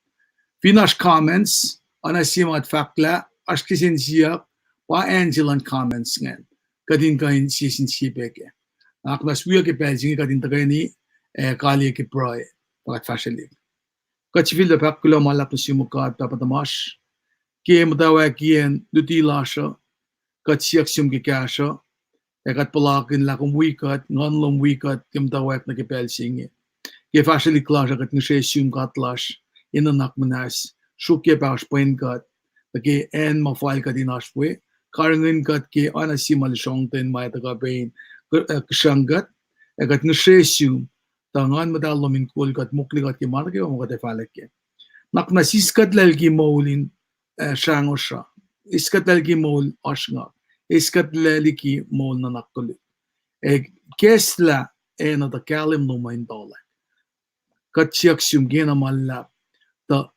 Fin oasr comments, oacna sie ma kuht fahklah, oasr kihsen siyuck, pa acn se luhn comments ingacn. Kuht in kuh in sie sin sie pac kac. Nuhnak muhnahs wiyuck ke pacl se inge kuht in tuhkweni, ac kaliyac ke pruhe, pa kuht fahsrwelihk. Kuht sifilpac fahk kuloh ma luhlahp nuh sum God Pahpah tuhmasr, ke muhtwacwacackiyacn luti lasr uh, kuht siyuck sum ke kahsruh, ac kuht puhlakihn lah kom wi kuht, Nguhn lom wi kuht ke muhtwacwacack nuh ke pacl se inge. Ke fahsrwelihk lasr uh kuht ngihsre sum God lasr, in nuhnak muhnahs, sruokyac pahosr pwen kuht, nuh ke acn ma fal kuht in oasr we, karihngihn kuht ke oacna sie ma lusrongten ma etuh kuh pac in, uh, kihsruhng kuht, ac kuht ngihsre sum, tuh Nguhn Muhtahl lom in kol kuht, mokle kuht ke ma nuh kwewa ma kuht ac fahlah kac. Nuhnak muhnahs eis kuht lac liki moul in, uh, srahngosr uh, eis kuht lac liki moul oasr nga, eis kuht lac liki moul nuhnak koluk. Ac ikacslah acn uh tuh kahlwem lom uh in tuhlac. Kuht siyuck sum kena ma luhlahp, tuh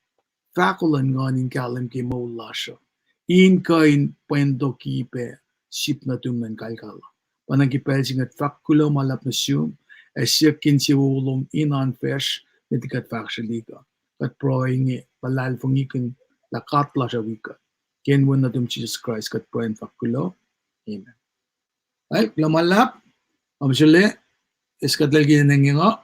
fahko luhn Nguhn in kahlwem ke moul lasr uh, in kuh in pwentoki pac sip nuhtum nuh in kalkal uh. Pa ingacn ke pacl se inge kuht fahk kuloh ma luhlahp nuh sum, ac siyuck ke insewowo lom in oan facsr, met liki kuht fahsrwelihk uh. Kuht pruhe inge luhlahlfongikihn lah God lasr uh wi kuht. Ke inen Wen nuhtum Jisus Kraist kuht pruhe in fahk kuloh. Amen. Ac kuloh ma luhlahp, Pahpah Shirley, eis kuht lac liki inen engyeng uh.